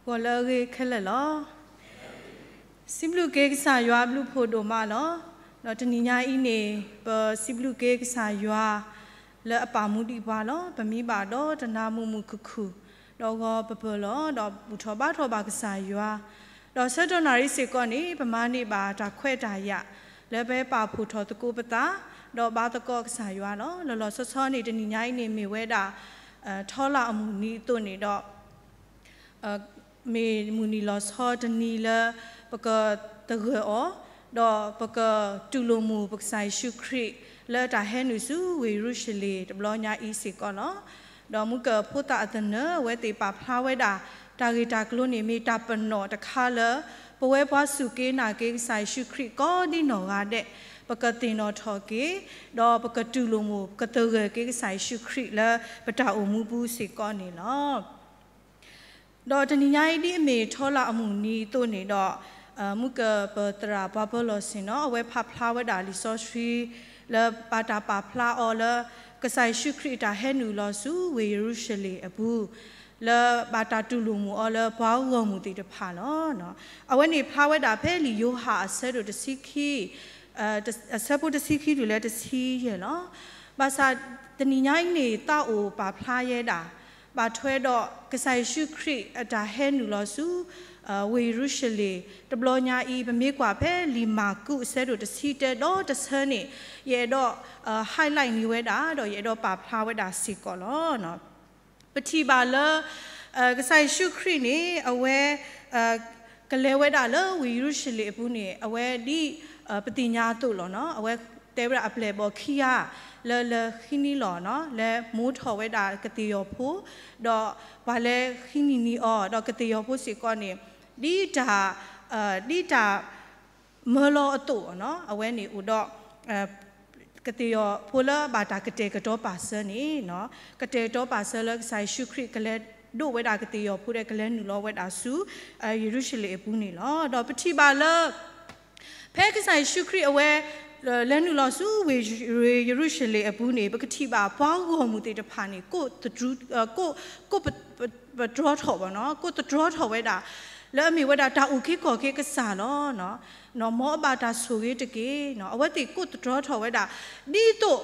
ဂီၤလၢအဂ့ၤခဲလၢာ်လီၤ. စံးဘျုးက့ၤကစၢ်ယွၤဘျုးဖှိၣ်ဒိၣ်မးလီၤ. ဒီးတနံၤညါအံၤန့ၣ် ပစံးဘျုးက့ၤကစၢ်ယွၤ လၢအပာ်မူဒံးပှၤလီၤ. ပမံဘၣ်ဒီးတနၤမုာ်မုာ်ခုၣ်ခုၣ် ဒီးဂီၤပပၢၢ်လီၤ. ဒီးဘူၣ်ထီၣ်ဘါထီၣ်ဘၣ်ကစၢ်ယွၤ, ဒီးဆၢကတီၢ်နၣ်ရံၣ်စ့ၢ်ကီးန့ၣ် ပမၤန့ၢ်ဘၣ်တၢ်ခွဲးတၢ်ယာ် လၢပပာ်ဖှိၣ်ထီၣ်သကိးပသး ဒီးဘါသကိးကစၢ်ယွၤလီၤ. လီၤလီၤဆီဆီန့ၣ် တနံၤညါအံၤန့ၣ် မ့ၢ်ဝဲဒၣ် ထီလၣ်အမုၢ်နံၤအသိးန့ၣ်ဒီး မ့ၢ်မုၢ်နံၤလီၤဆီတနံၤလၢ ပကသဂၢၢ်အီၤ, ဒီးပကတူၢ်လိာ်မုာ်ပကစၢ်ယ့ၣ်ၡူးခရံာ် လၢတၢ်ဟဲနုာ်ဆူဝ့ၢ်ယရူၤၡလ့ၣ်တဘျီညါအံၤစ့ၢ်ကီးလီၤ. ဒီးမူကၢၢ်ဖိသၣ်အသနၢၣ် အဝဲသ့ၣ်ပာ်ဖျါဝဲဒၣ် တၢ်ဂ့ၢ်တၢ်ကျိၤန့ၣ် မ့ၢ်တၢ်ပနီၣ်တခါလၢ ပဝဲပှၤစူၢ်က့ၤနာ်က့ၤကစၢ်ယ့ၣ်ၡူးခရံာ်ကိးဒ်နီၢ်ဂၤဒဲး ပကသ့ၣ်နီၣ်ထီၣ်က့ၤ, ဒီးပကတူၢ်လိာ်မုာ် ပကသဂၢၢ်က့ၤကစၢ်ယ့ၣ်ၡူးခရံာ်လၢပတၢ်အိၣ်မူပူၤစ့ၢ်ကီးန့ၣ်လီၤ. ဒီးတနံၤညါအံၤဒ်အမ့ၢ်ထီလၣ်အမုၢ်နံၤအသိးန့ၣ်ဒီး မူကၢၢ်ပသရၣ်ပှၤပၢၤလီၢ်ဆ့ၣ်နီၤ အဝဲဖးဖျါဝဲဒၣ်လံာ်စီဆှံ လၢဘၣ်တၢ်ပာ်ဖျါအီၤလၢ ကစၢ်ယ့ၣ်ၡူးခရံာ်အတၢ်ဟဲနုာ်လီၤဆူဝ့ၢ်ယရူၤၡလ့ၣ်အပူၤ လၢဘၣ်တၢ်တူၢ်လိာ်မုာ်အီၤလၢပှၤဂီၢ်မုၢ်သ့ၣ်တဖၣ်လီၤ. အဝဲန့ၣ်ဖျါဝဲဒၣ်ဖဲလံာ်ယိၤဟၣ်အဆၢဒိၣ်တဆံခံ အဆၢဖိတဆံခံတုၤလၢတဆံယဲၢ်လီၤ. ဘၣ်ဆၣ်တနံၤညါအံၤန့ၣ် သးအိၣ်ပာ်ဖျါယဲဒၣ် ဘၣ်ထွဲဒီးကစၢ်ယ့ၣ်ၡူးခရံာ်အတၢ်ဟဲနုာ်လီၤဆူ ဝ့ၢ်ယရူၤၡလ့ၣ် တဘျီညါအံၤ ပမ့ၢ်ကွၢ်ဖဲလံာ်မၢ်ကူးအဆၢဒိၣ်တဆံတၢဒီတဆၢန့ၣ် ယအဲၣ်ဒိး highlight န့ၢ်ဝဲဒၣ် ဒီးယအဲၣ်ဒိးပာ်ဖျါဝဲဒၣ်စ့ၢ်ကီးလီၤ. ပထံၣ်ဘၣ်လၢ ကစၢ်ယ့ၣ်ၡူးခရံာ်န့ၣ် အဝဲ ကလဲၤဝဲဒၣ်လၢဝ့ၢ်ယရူၤၡလ့ၣ်အပူၤန့ၣ် အဝဲဒ် ပသ့ၣ်ညါအသိးလီၤ. အဝဲတဲဝဲဒၣ်အပျဲၢ်အဘီၣ်ခံဂၤ လၢလၢဃံနံလီၤ လၢမိထီၣ်ဝဲဒၣ်ကသ့ၣ်ယီၤဖိ ဒီးပှၤလၢဃံနံနံအီၤ ဒီးကသ့ၣ်ယီၤဖိစ့ၢ်ကီးန့ၣ် ဒ်တၢ် ဒ်တၢ် မၢလီၤအသိး အဝဲန့ၣ်အိၣ်ဒီး ကသ့ၣ်ယီၤဖိလၢအဘၣ်တၢ်ကတဲာ်ကတီၤပာ်စၢၤန့ၣ် ကတဲာ်ကတီၤပာ်စၢၤလၢကစၢ်ယ့ၣ်ၡူးခရံာ်ကလဲၤဒိးဝဲဒၣ်ကသ့ၣ်ယီၤဖိဒီးကလဲၤနုာ်လီၤဝဲဒၣ်ဆူ ယရူၤၡလ့ၣ်အပူၤန့ၣ်လီၤ. ဒီးပထံၣ်ဘၣ်လၢ ဖဲကစၢ်ယ့ၣ်ၡူးခရံာ်အဝဲ လဲၤနုာ်လီၤဆူဝ့ၢ်ယရူၤၡလ့ၣ်အပူၤန့ၣ် ပကထံၣ်ဘၣ်ပှၤဂီၢ်မုၢ်သ့ၣ်တဖၣ်န့ၣ် ကိး ကိး ပတြီထီၣ်ဘၣ်နီၤ ကိးသတြီထီၣ်ဝဲဒၣ် လၢအမ့ၢ်ဝဲဒၣ်တၢ်အုၣ်က့ၤခီၣ်က့ၤကစၢ်လီၤ. မ်အဘၣ်တၢ်ဆိၣ်ဂ့ၤတက့ၢ်. အဝဲသ့ၣ်ကိးသတြီထီၣ်ဝဲဒၣ် ဒ်သိး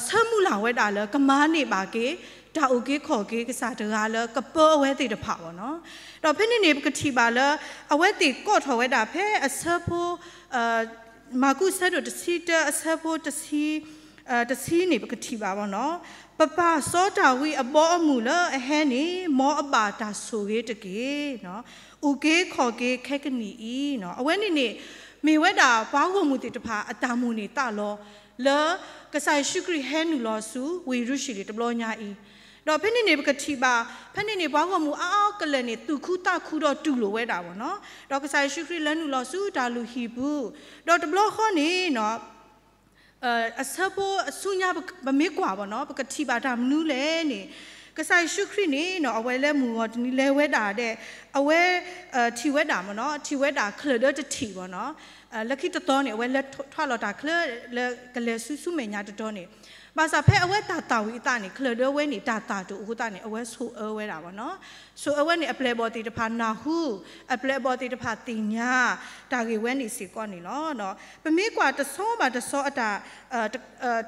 ဆၢမုၢ်လၢ်ဝဲဒၣ်လၢကမၤန့ၢ်ဘၣ်က့ၤ တၢ်အုၣ်က့ၤခီၣ်က့ၤကစၢ်တဂၤလၢကပၢအဝဲသ့ၣ်တဖၣ်ဘၣ်နီၤ. ဒီးဖဲန့ၣ်န့ၣ် ပကထံၣ်ဘၣ်လၢ အဝဲသ့ၣ်ကိးထီၣ်ဝဲဒၣ်ဖဲအဆၢဖိ မၢ်ကူးဆၢဒိၣ်တဆံတၢ အဆၢဖိတဆံ တဆံန့ၣ် ပကထံၣ်ဘၣ်ဘၣ်နီၤ ပပၢ်စီၤဒၤဝံးအဘီအမုၢ်လၢအဟဲန့ၣ် မ်အဘၣ်တၢ်ဆိၣ်ဂ့ၤတက့ၢ်. အုၣ်က့ၤခီၣ်က့ၤခဲကနံၣ်အံၤနီၤ အဝဲန့ၣ်န့ၣ် မ့ၢ်ဝဲဒၣ်ပှၤဂီၢ်မုၢ်သ့ၣ်တဖၣ်အတၢ်မိၣ်န့ၢ်သးလီ လၢ ကစၢ်ယ့ၣ်ၡူးခရံာ်ဟဲနုာ်လီၤဆူဝ့ၢ်ယရူၤၡလ့ၣ်တဘျီညါအံၤ ဒီးဖဲန့ၣ်န့ၣ် ပကထံၣ်ဘၣ် ဖဲန့ၣ်န့ၣ် ပှၤဂီၢ်မုၢ်အါအါကလဲာ်န့ၣ် သူၣ်ခုသးခုဒီးတူၢ်လိာ်ဝဲဒၣ်ဘၣ်နီၤ ဒီးကစၢ်ယ့ၣ်ၡူးခရံာ်လဲၤနုာ်လီၤဆူတၢ်လုၢ်ဟံၣ်ပူၤ ဒီးတဘျီဃီန့ၣ်နီၤ အဆၢဖိအဆူညါ ပမ့ၢ်ကွၢ်ဘၣ်နီၤ ပကထံၣ်ဘၣ်တၢ်မနုၤလဲၣ်န့ၣ် ကစၢ်ယ့ၣ်ၡူးခရံာ်န့ၣ်နီၤ အဝဲလၢမုၢ်ဂီၤတနံၤလဲၤဝဲဒၣ်ဒီး အဝဲ ထံၣ်ဝဲဒၣ်မ့ၢ်နီၤ ထံၣ်ဝဲဒၣ်ချၢၣ်ဒၢတထံၣ်ဘၣ်နီၤ လၢခံတတီၤန့ၣ် အဝဲလဲၤထွးလီၤတၢ်ချၢ လၢကလဲၤဆူဆူမဲာ်ညါတတီၤန့ၣ် ဘၣ်ဆၣ်ဖဲအဝဲတၢ်သၣ်ဝံၤအသးန့ၣ် ချၢၣ်ဒၢဝဲန့ၣ် တၢ်သၣ်တအိၣ်အဃိသတးန့ၣ် အဝဲဆိၣ်အၢဝဲဒၣ်ဘၣ်နီၤ ဆိၣ်အၢဝဲန့ၣ် အပျဲၢ်အဘီၣ်သ့ၣ်တဖၣ်နၢ်ဟူ အပျဲၢ်အဘီၣ်သ့ၣ်တဖၣ်သ့ၣ်ညါ တၢ်ဂ့ၢ်ဝဲန့ၣ်စ့ၢ်ကီးန့ၣ်လီၤ. ပမ့ၢ်ကွၢ်တဆီဘၣ်တဆီအတၢ်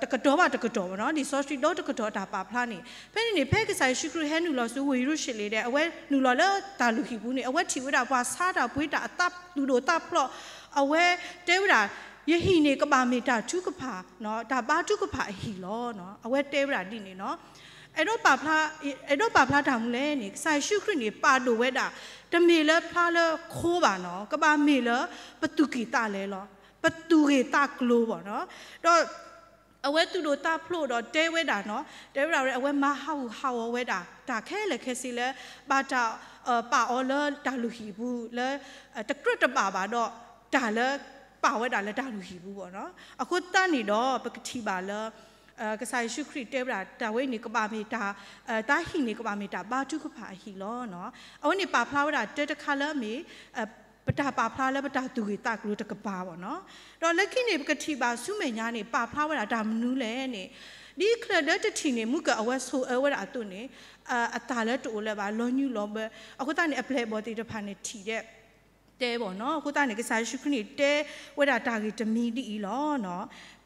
တကတီၤဘၣ်တကတီၤဘၣ်နီၤ လံာ်စီဆှံဒီတကတီၤအတၢ်ပာ်ဖျါန့ၣ် ဖဲန့ၣ်န့ၣ် ဖဲကစၢ်ယ့ၣ်ၡူးခရံာ်ဟဲနုာ်လီၤဆူဝ့ၢ်ယရူၤၡလ့ၣ်ဒီး အဝဲနုာ်လီၤလၢတၢ်လုၢ်ဟံၣ်ပူၤန့ၣ် အဝဲထံၣ်ဝဲဒၣ်ပှၤဆါတၢ်ပှ့ၤတၢ်အသူၣ်ဒိၣ်သးဖျိး အဝဲတဲဝဲဒၣ် ယဟံၣ်န့ၣ်ကဘၣ်မ့ၢ်တၢ်ထုကဖၣ် တၢ်ဘါထုကဖၣ်အဟံၣ်လီၤ. အဝဲတဲဝဲဒၣ်ဒ်န့ၣ်နီၤ အဲၣ်ဒိးပာ်ဖျါ အဲၣ်ဒိးပာ်ဖျါတၢ်မနုၤလဲၣ်န့ၣ် ကစၢ်ယ့ၣ်ၡူးခရံာ်န့ၣ် ပာ်ဒိၣ်ဝဲဒၣ် တမ့ၢ်လၢဖျါလၢခိဘၣ်နီၤ ကဘၣ်မ့ၢ်လၢ ပသူၣ်ကံၢ်သးလဲလီၤ ပသူၣ်ဂ့ၢ်သးကျိၤဘၣ်နီၤ ဒီး အဝဲသူၣ်ဒိၣ်သးဖျိးဒီးတဲဝဲဒၣ်နီၤ တဲဝဲဒၣ် အဝဲမၤဟးဂူာ်ဟးဂီၤဝဲဒၣ် တၢ်ခဲလၢာ်ခဲဆ့လၢ ဘၣ်တၢ် ပာ်အီၤလၢတၢ်လုၢ်ဟံၣ်ပူၤလၢ တကြၢးတဘၣ်ဘၣ်ဒီး တၢ်လၢ ပာ်ဝဲဒၣ်လၢတၢ်လုၢ်ဟံၣ်ပူၤဘၣ်နီၤ အဃိသတးန့ၣ်ဒီး ပကထံၣ်ဘၣ်လၢ ကစၢ်ယ့ၣ်ၡူးခရံာ်တဲဝဲဒၣ် တၢ်ဝဲန့ၣ်ကဘၣ်မ့ၢ်တၢ် တၢ်ဟံၣ်န့ၣ်ကဘၣ်မ့ၢ်တၢ်ဘါထုကဖၣ်အဟံၣ်လီၤ. အဝဲန့ၣ်ပာ်ဖျါဝဲဒၣ်တၢ်တခါလၢအမ့ၢ် ပတၢ်ပာ်ဖျါလၢပတၢ်သူၣ်ဂ့ၢ်သးကျိၤတကပၤဘၣ်နီၤ ဒီးလၢခံန့ၣ် ပကထံၣ်ဘၣ်ဆူမဲာ်ညါန့ၣ် ပာ်ဖျါဝဲဒၣ်တၢ်မနုၤလဲၣ်န့ၣ် ဒ်ချၢၣ်ဒၢတထံၣ်န့ၣ် မုၢ်ကၢၢ်အဝဲဆိၣ်အၢဝဲဒၣ်အသိးန့ၣ် အတၢ်လၢတအိၣ်လၢၤဘၣ် လီၤညူလီၤဘၢ, အဃိသတးန့ၣ် အပျဲၢ်အဘီၣ်သ့ၣ်တဖၣ်န့ၣ်ထံၣ်ဒဲး တဲဘၣ်နီၤ. အဃိသတးန့ၣ် ကစၢ်ယ့ၣ်ၡူးခရံာ်န့ၣ် တဲဝဲဒၣ်တၢ်ဂ့ၢ်တမံၤဒ်အံၤလီၤ.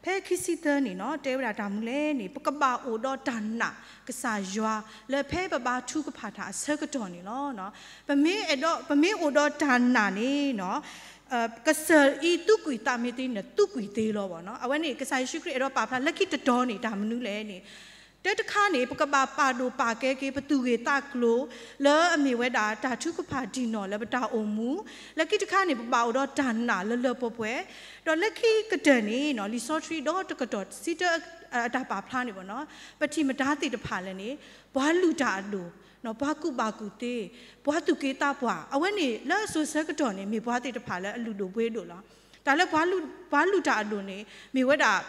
ဖဲခံဆံသၢန့ၣ်နီၤ တဲဝဲဒၣ်တၢ်မနုၤလဲၣ်န့ၣ် ပကဘၣ်အိၣ်ဒီးတၢ်နာ်ကစၢ်ယွၤ လၢဖဲပဘါထုကဖၣ်တၢ်အဆၢကတီၢ်န့ၣ်လီၤ. ပမ့ၢ်အဲၣ်ဒိး ပမ့ၢ်အိၣ်ဒီးတၢ်နာ်န့ၣ်နီၤ ကစၢ်အံၤသူးကွံာ်သးမ့ၢ်သ့န့ၣ် သူးကွံာ်သ့လီၤဘၣ်နီၤ. အဝဲန့ၣ် ကစၢ်ယ့ၣ်ၡူးခရံာ်အဲၣ်ဒိးပာ်ဖျါလၢခံတတီၤန့ၣ် တၢ်မနုၤလဲၣ်န့ၣ် တၢတခါန့ၣ် ပကဘၣ်ပာ်ဒိၣ်ပာ်ကဲက့ၤ ပသူၣ်ဂ့ၢ်သးကျိၤ လၢအမ့ၢ်ဝဲဒၣ်တၢ်ထုကဖၣ်ဒံးနီၣ်လၢပတၢ်အိၣ်မူ, လၢခံတခါန့ၣ် ပဘၣ်အိၣ်ဒီးတၢ်နာ်လၢလၢပှဲၤပှဲၤ, ဒီးလၢခံကတၢၢ်န့ၣ်နီၤ လံာ်စီဆှံဒီတကတီၢ်စံးတၢ အတၢ်ပာ်ဖျါန့ၣ်ဘၣ်နီၤ ပထံၣ်မတၤသ့ၣ်တဖၣ်လဲၣ်န့ၣ် ပှၤလုၢ်တၢ်အဒိၣ်, ပှၤကူၣ်ဘၣ်ကူၣ်သ့, ပှၤသူၣ်က့သးပှၢ်, အဝဲန့ၣ်လၢစိၤဆၢကတီၢ်န့ၣ် မ့ၢ်ပှၤသ့ၣ်တဖၣ်လၢအလုၢ်ဒိၣ်ပှ့ၤဒိၣ်လီၤ. တၢ်လၢပှၤလုၢ်တၢ်အဒိၣ်န့ၣ် မ့ၢ်ဝဲဒၣ်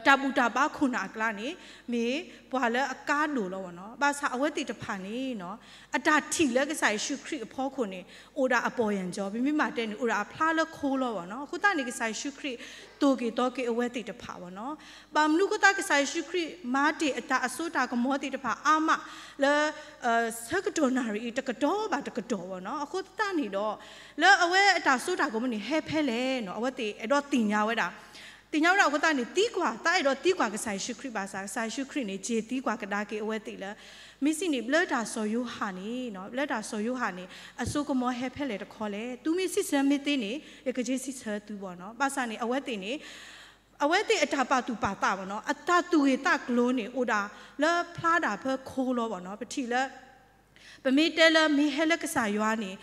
တၢ်ဘူၣ်တၢ်ဘါခိၣ်နၢ်အကျါန့ၣ် မ့ၢ်ပှၤလၢအကါဒိၣ်လီၤဘၣ်နီၤ. ဘၣ်ဆၣ်အဝဲသ့ၣ်တဖၣ်န့ၣ်နီၤ အတၢ်ထံၣ်လၢကစၢ်ယ့ၣ်ၡူးခရံာ်အဖီခိၣ်န့ၣ် အိၣ်ဒၣ်အပီၢ်ယၢ်ကၠီ, ပမ့ၢ်မၤတဲန့ၣ် အိၣ်ဒၣ်အဖျါလၢခိလီၤဘၣ်နီၤ. အဃိသတးန့ၣ် ကစၢ်ယ့ၣ်ၡူးခရံာ်သိၣ်က့ၤသီက့ၤအဝဲသ့ၣ်တဖၣ်ဘၣ်နီၤ. ဘၣ်မနုၤအဃိသတး ကစၢ်ယ့ၣ်ၡူးခရံာ်မၤတ့ၢ်အတၢ်အစိတၢ်ကမီၤသ့ၣ်တဖၣ်အါမးလၢ ဆၢကတီၢ်နၣ်ရံၣ်အံၤ တကတီၢ်ဘၣ်တကတီၢ်ဘၣ်နီၤ. အဃိသတးန့ၣ်ဒီး လၢအဝဲအတၢ်စိတၢ်ကမီၤန့ၣ် ဟဲဖဲလဲၣ်နီၤ အဝဲသ့ၣ်အဲၣ်ဒိးသ့ၣ်ညါဝဲဒၣ် သ့ၣ်ညါဝဲဒၣ်အဃိသတးန့ၣ် သံကွၢ် သးအဲၣ်ဒိးသံကွၢ်ကစၢ်ယ့ၣ်ၡူးခရံာ်ဘၣ်ဆၣ် ကစၢ်ယ့ၣ်ၡူးခရံာ်န့ၣ် က့ၤသံကွၢ်ကဒါက့ၤအဝဲသ့ၣ်လၢ မ့ၢ်စံးန့ၣ် ဘျၢတၢ်စီၤယိၤဟၣ်န့ၣ်နီၤ ဘျၢတၢ်စီၤယိၤဟၣ်န့ၣ် အစိကမီၤဟဲဖဲလဲၣ်တခီလဲၣ်, သုမ့ၢ်စံးဆၢမ့ၢ်သ့န့ၣ် ယကက့ၤစံးဆၢသုဘၣ်နီၤ. ဘၣ်ဆၣ်န့ၣ် အဝဲသ့ၣ်န့ၣ် အဝဲသ့ၣ်အတၢ်ပာ်သူၣ်ပာ်သးဘၣ်နီၤ အတၢ်သူၣ်ဂ့ၢ်သးကျိၤန့ၣ် အိၣ်ဒၣ်လၢဖျါဒၣ်ဖဲခိလီၤဘၣ်နီၤ. ပထံၣ်လၢ ပမ့ၢ်တဲလၢမ့ၢ်ဟဲလၢကစၢ်ယွၤန့ၣ်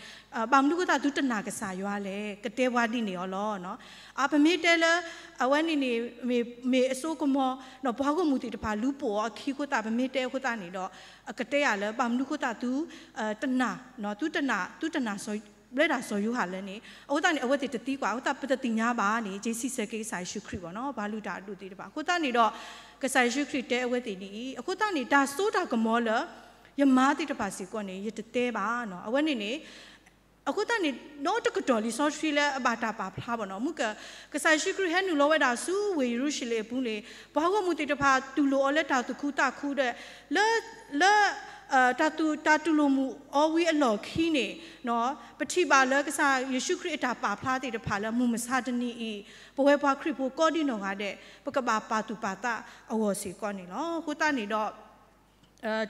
ဘၣ်မနုၤအဃိသတးသုတနာ်ကစၢ်ယွၤလဲၣ် ကတဲပှၤဒ်န့ၣ်အီၤလီၤ. အ ပမ့ၢ်တဲလၢ အဝဲန့ၣ်န့ၣ် မ့ၢ် မ့ၢ်အစိကမီၤ ပှၤဂီၢ်မုၢ်သ့ၣ်တဖၣ်လူၤပိာ်အီၤအခံအဃိသတး ပမ့ၢ်တဲအဃိသတးန့ၣ်ဒီး အကတဲယၤလၢ ဘၣ်မနုၤအဃိသတးသု တနာ် သုတနာ် သုတနာ် ဘျၢတၢ်စီၤယိၤဟၣ်လဲၣ်န့ၣ် အဃိသတးန့ၣ် အဝဲသ့ၣ်တသံကွၢ် အဃိသတးပတသ့ၣ်ညါဘၣ်န့ၣ် က့ၤစံးဆၢက့ၤကစၢ်ယ့ၣ်ၡူးခရံာ်ဘၣ်နီၤ ပှၤလုၢ်တၢ်အဒိၣ်သ့ၣ်တဖၣ် အဃိသတးန့ၣ်ဒီး ကစၢ်ယ့ၣ်ၡူးခရံာ်တဲအဝဲသ့ၣ်ဒ်အံၤ အဃိသတးန့ၣ် တၢ်စိတၢ်ကမီၤလၢ ယမၤသ့ၣ်တဖၣ်စ့ၢ်ကီးန့ၣ် ယတတဲဘၣ်နီၤ အဝဲန့ၣ်န့ၣ် အဃိသတးန့ၣ် ဒီတကတီၢ်လံာ်စီဆှံလၢအဘၣ်တၢ်ပာ်ဖျါဘၣ်နီၤ မုၢ်က ကစၢ်ယ့ၣ်ၡူးခရံာ်ဟဲနုာ်လီၤဝဲဒၣ်ဆူဝ့ၢ်ယရူၤၡလ့ၣ်အပူၤန့ၣ် ပှၤဂီၢ်မုၢ်သ့ၣ်တဖၣ်တူၢ်လိာ်အီၤလၢတၢ်သူၣ်ခုသးခုဒီး လၢ လၢ တၢ်သူၣ် တၢ်တူၢ်လိာ်မုာ်အီၤဝံၤအလီၢ်ခံန့ၣ် ပထံၣ်ဘၣ်လၢကစၢ်ယ့ၣ်ၡူးခရံာ်အတၢ်ပာ်ဖျါသ့ၣ်တဖၣ်လၢမုၢ်မဆါတနံၤအံၤ ပဝဲပှၤခရံာ်ဖိကိးဒံနီၢ်ဂၤဒဲး ပကဘၣ်ပာ်သူၣ်ပာ်သးအဂီၢ်စ့ၢ်ကီးန့ၣ်လီၤ. အဃိသတးန့ၣ်ဒီး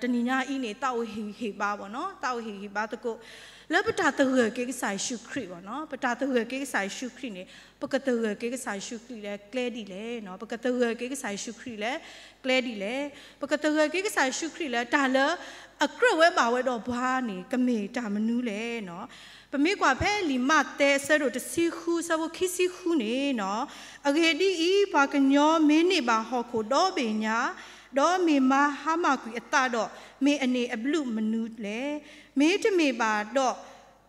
တနံၤညါအံၤန့ၣ် သးအိၣ်ဟ့ၣ်ဂံၢ်ဟ့ၣ်ဘါဘၣ်နီၤ, သးအိၣ်ဟ့ၣ်ဂံၢ်ဟ့ၣ်ဘါသကိး လၢပတၢ်သဂၢၢ်က့ၤကစၢ်ယ့ၣ်ၡူးခရံာ်ဘၣ်နီၤ, ပတၢ်သဂၢၢ်က့ၤကစၢ်ယ့ၣ်ၡူးခရံာ်န့ၣ် ပကသဂၢၢ်က့ၤကစၢ်ယ့ၣ်ၡူးခရံာ်လၢကျဲဒ်လဲၣ်နီၤ, ပကသဂၢၢ်က့ၤကစၢ်ယ့ၣ်ၡူးခရံာ်လၢကျဲဒ်လဲၣ်, ပကသဂၢၢ်က့ၤကစၢ်ယ့ၣ်ၡူးခရံာ်လၢတၢ်လၢ အကြၢးဝဲဘၣ်ဝဲဒီးပှၤန့ၣ် ကမ့ၢ်တၢ်မနုၤလဲၣ်နီၤ. ပမ့ၢ်ကွၢ်ဖဲလံာ်မးသဲအဆၢဒိၣ်တဆံဃု အဆၢဖိခံဆံဃုန့ၣ်နီၤ, အဂ့ၢ်ဒ်အံၤ, ပှၤကညီမ့ၢ်န့ၢ်ဘၣ်ဟီၣ်ခိၣ်ဒီဘ့ၣ်ညါ, ဒီးမ့ၢ်မၤဟါမၢ်ကွံာ်အသးဒီး, မ့ၢ်အန့ၢ်အဘျုးမနုၤလဲၣ်. မ့တမ့ၢ်ဘၣ်ဒီး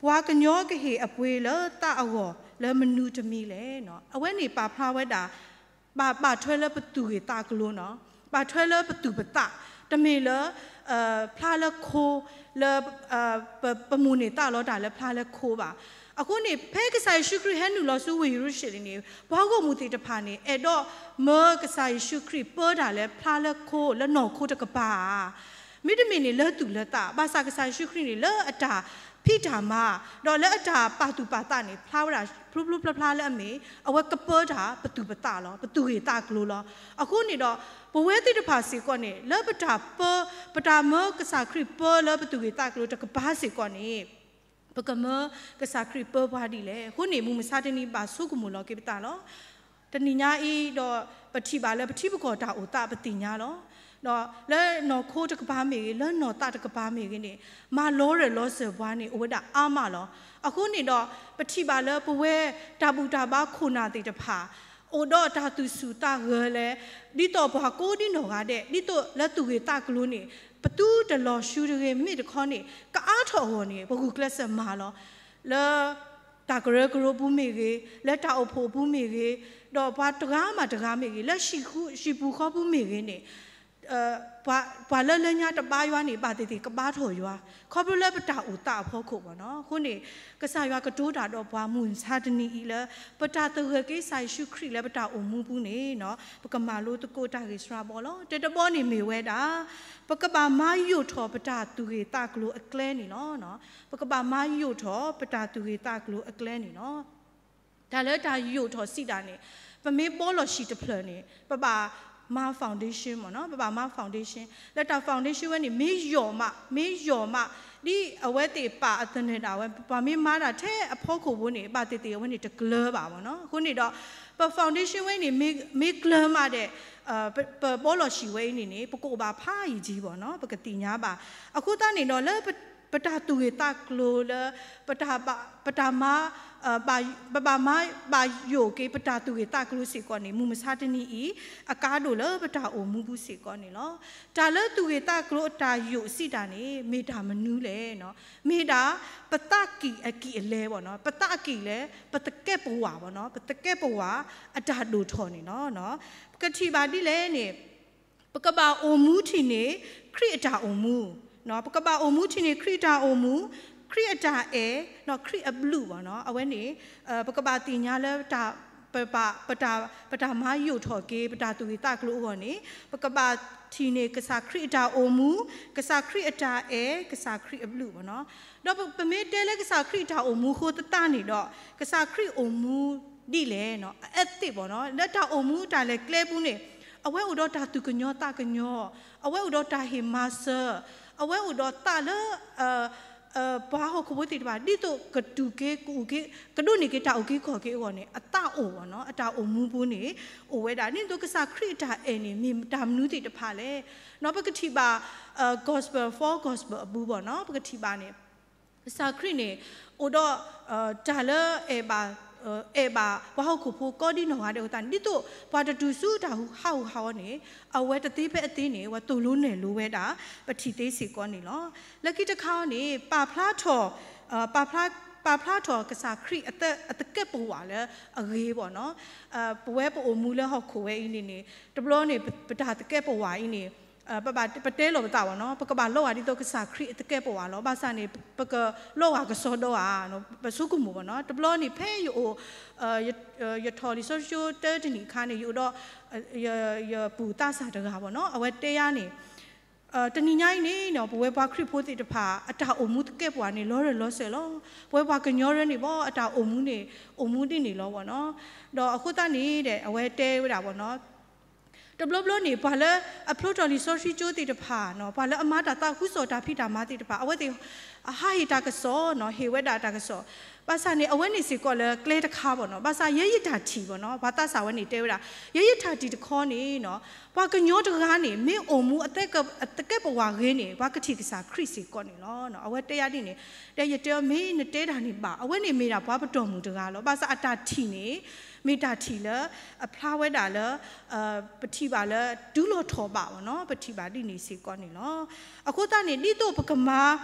ပှၤကညီကဟ့ၣ်အပှ့ၤလၢသးအဂီၢ်လၢမနုၤတမံၤလဲၣ်နီၤ. အဝဲန့ၣ်ပာ်ဖျါဝဲဒၣ် ဘၣ် ဘၣ်ထွဲလၢပသူၣ်ဂ့ၢ်သးကျိၤနီၤ, ဘၣ်ထွဲလၢပသူၣ်ပသး, တမ့ၢ်လၢ ဖျါလၢခိ လၢ ပ ပမိၣ်န့ၢ်သးလီၤတၢ်လၢဖျါလၢခိဘၣ်. အဃိန့ၣ် ဖဲကစၢ်ယ့ၣ်ၡူးခရံာ်ဟဲနုာ်လီၤဆူဝ့ၢ်ယရူၤၡလ့ၣ်န့ၣ် ပှၤဂီၢ်မုၢ်သ့ၣ်တဖၣ်န့ၣ် အဲၣ်ဒိးမၢကစၢ်ယ့ၣ်ၡူးခရံာ်ပၢတၢ်လၢဖျါလၢခိ လၢနီၢ်ခိတကပၤဧါ မ့တမ့ၢ်န့ၣ်လၢသူၣ်လၢသး, ဘၣ်ဆၣ်ကစၢ်ယ့ၣ်ၡူးခရံာ်န့ၣ် လၢအတၢ်ဖံးတၢ်မၤ ဒီးလၢအတၢ်ပာ်သူၣ်ပာ်သးန့ၣ် ဖျါဝဲဒၣ်ဖျိဖျိဖျါဖျါလၢအမ့ၢ် အဝဲကပၢတၢ်ပသူၣ်ပသးလီၤ, ပသူၣ်ဂ့ၢ်သးကျိၤလီၤ. အဃိန့ၣ်ဒီး ပဝဲသ့ၣ်တဖၣ်စ့ၢ်ကီးန့ၣ် လၢပတၢ်ပၢ ပတၢ်မၢကစၢ်ခရံာ်ပၢလၢပသူၣ်ဂ့ၢ်သးကျိၤတကပၤစ့ၢ်ကီးန့ၣ် ပကမၢကစၢ်ခရံာ်ပၢပှၤဒ်လဲၣ်. အဃိန့ၣ် မုၢ်မဆါတနံၤဘၣ်ဆိကမိၣ်လီၤက့ၤပသးလီၤ. တနံၤညါအံၤဒီး ပထံၣ်ဘၣ်လၢပထံပကီၢ်တၢ်အိၣ်သးပသ့ၣ်ညါလီၤ. ဒီးလၢနီၢ်ခိတကပၤမ့ၢ်ဂ့ၤ, လၢနီၢ်သးတကပၤမ့ၢ်ဂ့ၤန့ၣ် မၤလီၤရၢၢ်လီၤစၢၤပှၤန့ၣ် အိၣ်ဝဲဒၣ်အါမးလီၤ. အဃိန့ၣ်ဒီး ပထံၣ်ဘၣ်လၢပဝဲတၢ်ဘူၣ်တၢ်ဘါခိၣ်နၢ်သ့ၣ်တဖၣ် အိၣ်ဒီးတၢ်သူၣ်ဆူၣ်သးဂဲၤလၢ ဒ်သိးပှၤကိးဒံနီၢ်ဂၤဒဲး ဒ်သိးလၢသူၣ်ဂ့ၢ်သးကျိၤန့ၣ် ပသုတလီၤဆူတဂ့ၤ, မ့မ့ၢ်တခီန့ၣ် ကအါထီၣ်အဂီၢ်န့ၣ် ပဂုာ်ကျဲးစၢးမၤလီၤ. လၢ တၢ်ကရၢကရိပူၤမ့ၢ်ဂ့ၤ, လၢတၢ်အိၣ်ဖှိၣ်အပူၤမ့ၢ်ဂ့ၤ, ဒီးပှၤတဂၤမးတဂၤမ့ၢ်ဂ့ၤ, လၢဟံၣ်ပူၤဃီပူၤမ့ၢ်ဂ့ၤန့ၣ် ပှၤလၢလၢညါတဘါယွၤန့ၣ် ဘၣ်သ့ၣ်သ့ၣ်ကဘါထီၣ်ယွၤ, ခီဖျိလၢပတၢ်အိၣ်သးအဖီခိၣ်ဘၣ်နီၤ. အဃိန့ၣ် ကစၢ်ယွၤကတိၤတၢ်ဒီးပှၤမုၢ်မဆါတနံၤအံၤလၢ ပတၢ်သဂၢၢ်က့ၤကစၢ်ယ့ၣ်ၡူးခရံာ်လၢပတၢ်အိၣ်မူပူၤန့ၣ်နီၤ ပကမၤလိသကိးတၢ်ဂ့ၢ်စှၤဘီလီၤ. တၢတဘီန့ၣ်မ့ၢ်ဝဲဒၣ် ပကဘၣ်မၤယိာ်ထီၣ်ပတၢ်သူၣ်ဂ့ၢ်သးကျိၤအကျဲန့ၣ်လီၤ. ပကဘၣ်မၤယိာ်ထီၣ်ပတၢ်သူၣ်ဂ့ၢ်သးကျိၤအကျဲန့ၣ်လီၤ. တၢ်လၢတၢ်ယိာ်ထီၣ်စံးတၢ်န့ၣ် ပမ့ၢ်ဘီလီၤဆံးတဖျၢၣ်န့ၣ် ပဘၣ်မၤ foundation မ့ၢ်နီၤ, ပဘၣ်မၤ foundation လၢတၢ် foundation ဝဲန့ၣ် မ့ၢ်ယိာ်မး, မ့ၢ်ယိာ်မး ဒ်အဝဲသ့ၣ်ပာ်အသနၢၣ်ဒၣ်ဝဲ ပှၤမ့ၢ်မၤတၢ်ထဲအဖီခိၣ်ဖိန့ၣ် ဘၣ်သ့ၣ်သ့ၣ်အဝဲန့ၣ်တကျၢၤဘၣ် မ့ၢ်နီၤ. အဃိန့ၣ်ဒီး ပ foundation ဝဲန့ၣ် မ့ၢ်ကျၢၤမးဒီး ပ ပဘီလီၤဆံးဝဲအံၤန့ၣ်န့ၣ် ပကအိၣ်ဘၣ်ဖးယံာ်ကံဘၣ်နီၤ, ပကသ့ၣ်ညါဘၣ်. အဃိသတးန့ၣ်ဒီး လၢပတၢ်သူၣ်ဂ့ၢ်သးကျိၤလၢ ပတၢ်မၤ ပဘၣ်မၤဘၣ်ယိာ်က့ၤ ပတၢ်သူၣ်ဂ့ၢ်သးကျိၤစ့ၢ်ကီးန့ၣ် မုၢ်မဆါတနံၤအံၤ အကါဒိၣ်လၢပတၢ်အိၣ်မူပူၤစ့ၢ်ကီးန့ၣ်လီၤ. တၢ်လၢသူၣ်ဂ့ၢ်သးကျိၤအတၢ်ယိာ်စံးတၢ်န့ၣ် မ့ၢ်တၢ်မနုၤလဲၣ်နီၤ, မ့ၢ်ဒၣ် ပသးကံၢ်အကံၢ်အလဲဘၣ်နီၤ, ပသးကံၢ်လဲၣ် ပသကဲးပဝးဘၣ်နီၤ, ပသကဲးပဝးအတၢ်ဒိၣ်ထီၣ်န့ၣ်လီၤ. ပကထံၣ်ဘၣ်ဒ်လဲၣ်န့ၣ် ပကဘၣ်အိၣ်မူထံၣ်န့ၢ်ခရံာ်အတၢ်အိၣ်မူ, ပကဘၣ်အိၣ်မူထံၣ်န့ၢ်ခရံာ်တၢ်အိၣ်မူ, ခရံာ်အတၢ်အဲၣ်, ခရံာ်အဘျုးဘၣ်နီၤ. အဝဲန့ၣ် ပကဘၣ်သ့ၣ်ညါလၢ ပ ပတၢ်မၤယိာ်ထီၣ်က့ၤ ပတၢ်သူၣ်ဂ့ၢ်သးကျိၤအဂီၢ်န့ၣ် ပကဘၣ်ထံၣ်န့ၢ်ကစၢ်ခရံာ်အတၢ်အိၣ်မူ, ကစၢ်ခရံာ်အတၢ်အဲၣ်, ကစၢ်ခရံာ်အဘျုးဘၣ်နီၤ. ဒီးပမ့ၢ်တဲလၢကစၢ်ခရံာ်အတၢ်အိၣ်မူအဃိသတးန့ၣ်ဒီး ကစၢ်ခရံာ်အိၣ်မူဒ်လဲၣ်နီၤ, အ ethic ဘၣ်နီၤ, လၢတၢ်အိၣ်မူတၢ်လဲၤကျဲပူၤန့ၣ် အဝဲအိၣ်ဒီးတၢ်သူၣ်ကညီၤသးကညီၤ, အဝဲအိၣ်ဒီးတၢ်ဟ့ၣ်မၤစၢၤ, အဝဲအိၣ်ဒီးသးလၢ ပှၤဟီၣ်ခိၣ်ဖိသ့ၣ်တဖၣ် ဒ်သိးကတူၢ်က့ၤ ကအိၣ်က့ၤ ကဒိးန့ၢ်က့ၤတၢ်အုၣ်က့ၤခီၣ်က့ၤအဂီၢ်န့ၣ် အသးအိၣ်ဘၣ်နီၤ, အတၢ်အိၣ်မူပူၤန့ၣ် အိၣ်ဝဲဒၣ်. ဒ်သိးကစၢ်ခရံာ်အတၢ်အဲၣ်န့ၣ် မ့ၢ်တၢ်မနုၤသ့ၣ်တဖၣ်လဲၣ်နီၤ. ပကထံၣ်ဘၣ် gospel, four gospel အပူၤဘၣ်နီၤ, ပကထံၣ်ဘၣ်န့ၣ် ကစၢ်ခရံာ်န့ၣ် အိၣ်ဒီး တၢ်လၢအဲၣ်ဘၣ် အဲၣ်ဘၣ်ပှၤဟီၣ်ခိၣ်ဖိကိးဒံနီၢ်ဂၤဒဲးအဃိသတးန့ၣ် ဒ်သိးပှၤတတုၤဆူတၢ်ဟးဂူာ်ဟးဂီၤန့ၣ် အဝဲတသ့ဖဲအသ့န့ၣ် အဝဲသိၣ်လိနဲၣ်လိဝဲဒၣ် ပထံၣ်သ့စ့ၢ်ကီးန့ၣ်လီၤ. လၢခံတခါအံၤန့ၣ် ပာ်ဖျါထီၣ် ပာ်ဖျါထီၣ်ကစၢ်ခရံာ်အသကဲးပဝးလၢအဂ့ၤဘၣ်နီၤ. ပဝဲပအိၣ်မူလၢဟီၣ်ခိၣ်ဝဲအံၤန့ၣ်န့ၣ် တဘျီန့ၣ် ပတၢ်သကဲးပဝးအံၤန့ၣ် ပဘၣ်ပတဲလီၤပသးဘၣ်နီၤ, ပကဘၣ်လီၤဂာ်ဒ်သိးကစၢ်ခရံာ်အသကဲးပဝးလီၤ. ဘၣ်ဆၣ်န့ၣ် ပကလီၤဂာ်ကစီဒီဧါ, ပဆိကမိၣ်ဘၣ်နီၤ. တဘျီန့ၣ် ဖဲယအိၣ် ယထီၣ်လံာ်စီဆှံကၠိတၢတနံၣ်အခါန့ၣ် ယအိၣ်ဒီး ယပုၢ်သးစၢ်တဂၤဘၣ်နီၤ, အဝဲတဲယၤန့ၣ် တနံၤညါအံၤန့ၣ် ပဝဲပှၤခရံာ်ဖိသ့ၣ်တဖၣ် အတၢ်အိၣ်မူသကဲးပဝးန့ၣ် လီၤရၢၢ်လီၤစၢၤလီၤ. ပဝဲပှၤကညီရၢန့ၣ်ဘၣ် အတၢ်အိၣ်မူန့ၣ် အိၣ်မူဒ်န့ၣ်လီၤဘၣ်နီၤ. ဒီးအဃိသတးန့ၣ်ဒီး အဝဲတဲဝဲဒၣ်ဘၣ်နီၤ တဘျီဘျီန့ၣ် ပှၤလၢအဖျိထီၣ်လံာ်စီဆှံကၠိသ့ၣ်တဖၣ်နီၤ, ပှၤလၢအမၤတၢ်သးခုကစီၣ်တၢ်ဖံးတၢ်မၤသ့ၣ်တဖၣ် အဝဲသ့ၣ် ဟးဟ့ၣ်တၢ်ကစီၣ်နီၤ, ဟ့ၣ်ဝဲဒၣ်တၢ်ကစီၣ်. ဘၣ်ဆၣ်န့ၣ် အဝဲန့ၣ်စ့ၢ်ကီးလၢကျဲတခါဘၣ်နီၤ. ဘၣ်ဆၣ်ယဲယတၢ်ထံၣ်ဘၣ်နီၤ, ပှၤသးစၢ်ဝဲန့ၣ်တဲဝဲဒၣ် ယဲယတၢ်ထံၣ်တခီန့ၣ်နီၤ, ပှၤကညီတဂၤန့ၣ် မ့ၢ်အိၣ်မူအသကဲးပဝးဂ့ၤန့ၣ် ပှၤကထံၣ်ကစၢ်ခရံာ်စ့ၢ်ကီးန့ၣ်လီၤ. အဝဲတဲယၤဒ်န့ၣ် ဒီးယတဲအီၤ မ့ၢ်နတဲတၢ်န့ၣ်ဘၣ်, အဝဲန့ၣ်မ့ၢ်ဒၣ်ပှၤပတီၢ်မုၢ်တဂၤလီၤ. ဘၣ်ဆၣ်အတၢ်ထံၣ်န့ၣ် မ့ၢ်တၢ်ထံၣ်လၢ အဖျါဝဲဒၣ်လၢ ပထံၣ်ဘၣ်လၢ တုၤလီၤထီၣ်ဘၣ်ဘၣ်နီၤ, ပထံၣ်ဘၣ်ဒ်န့ၣ်စ့ၢ်ကီးန့ၣ်လီၤ. အဃိသတးန့ၣ် ဒ်သိးပကမ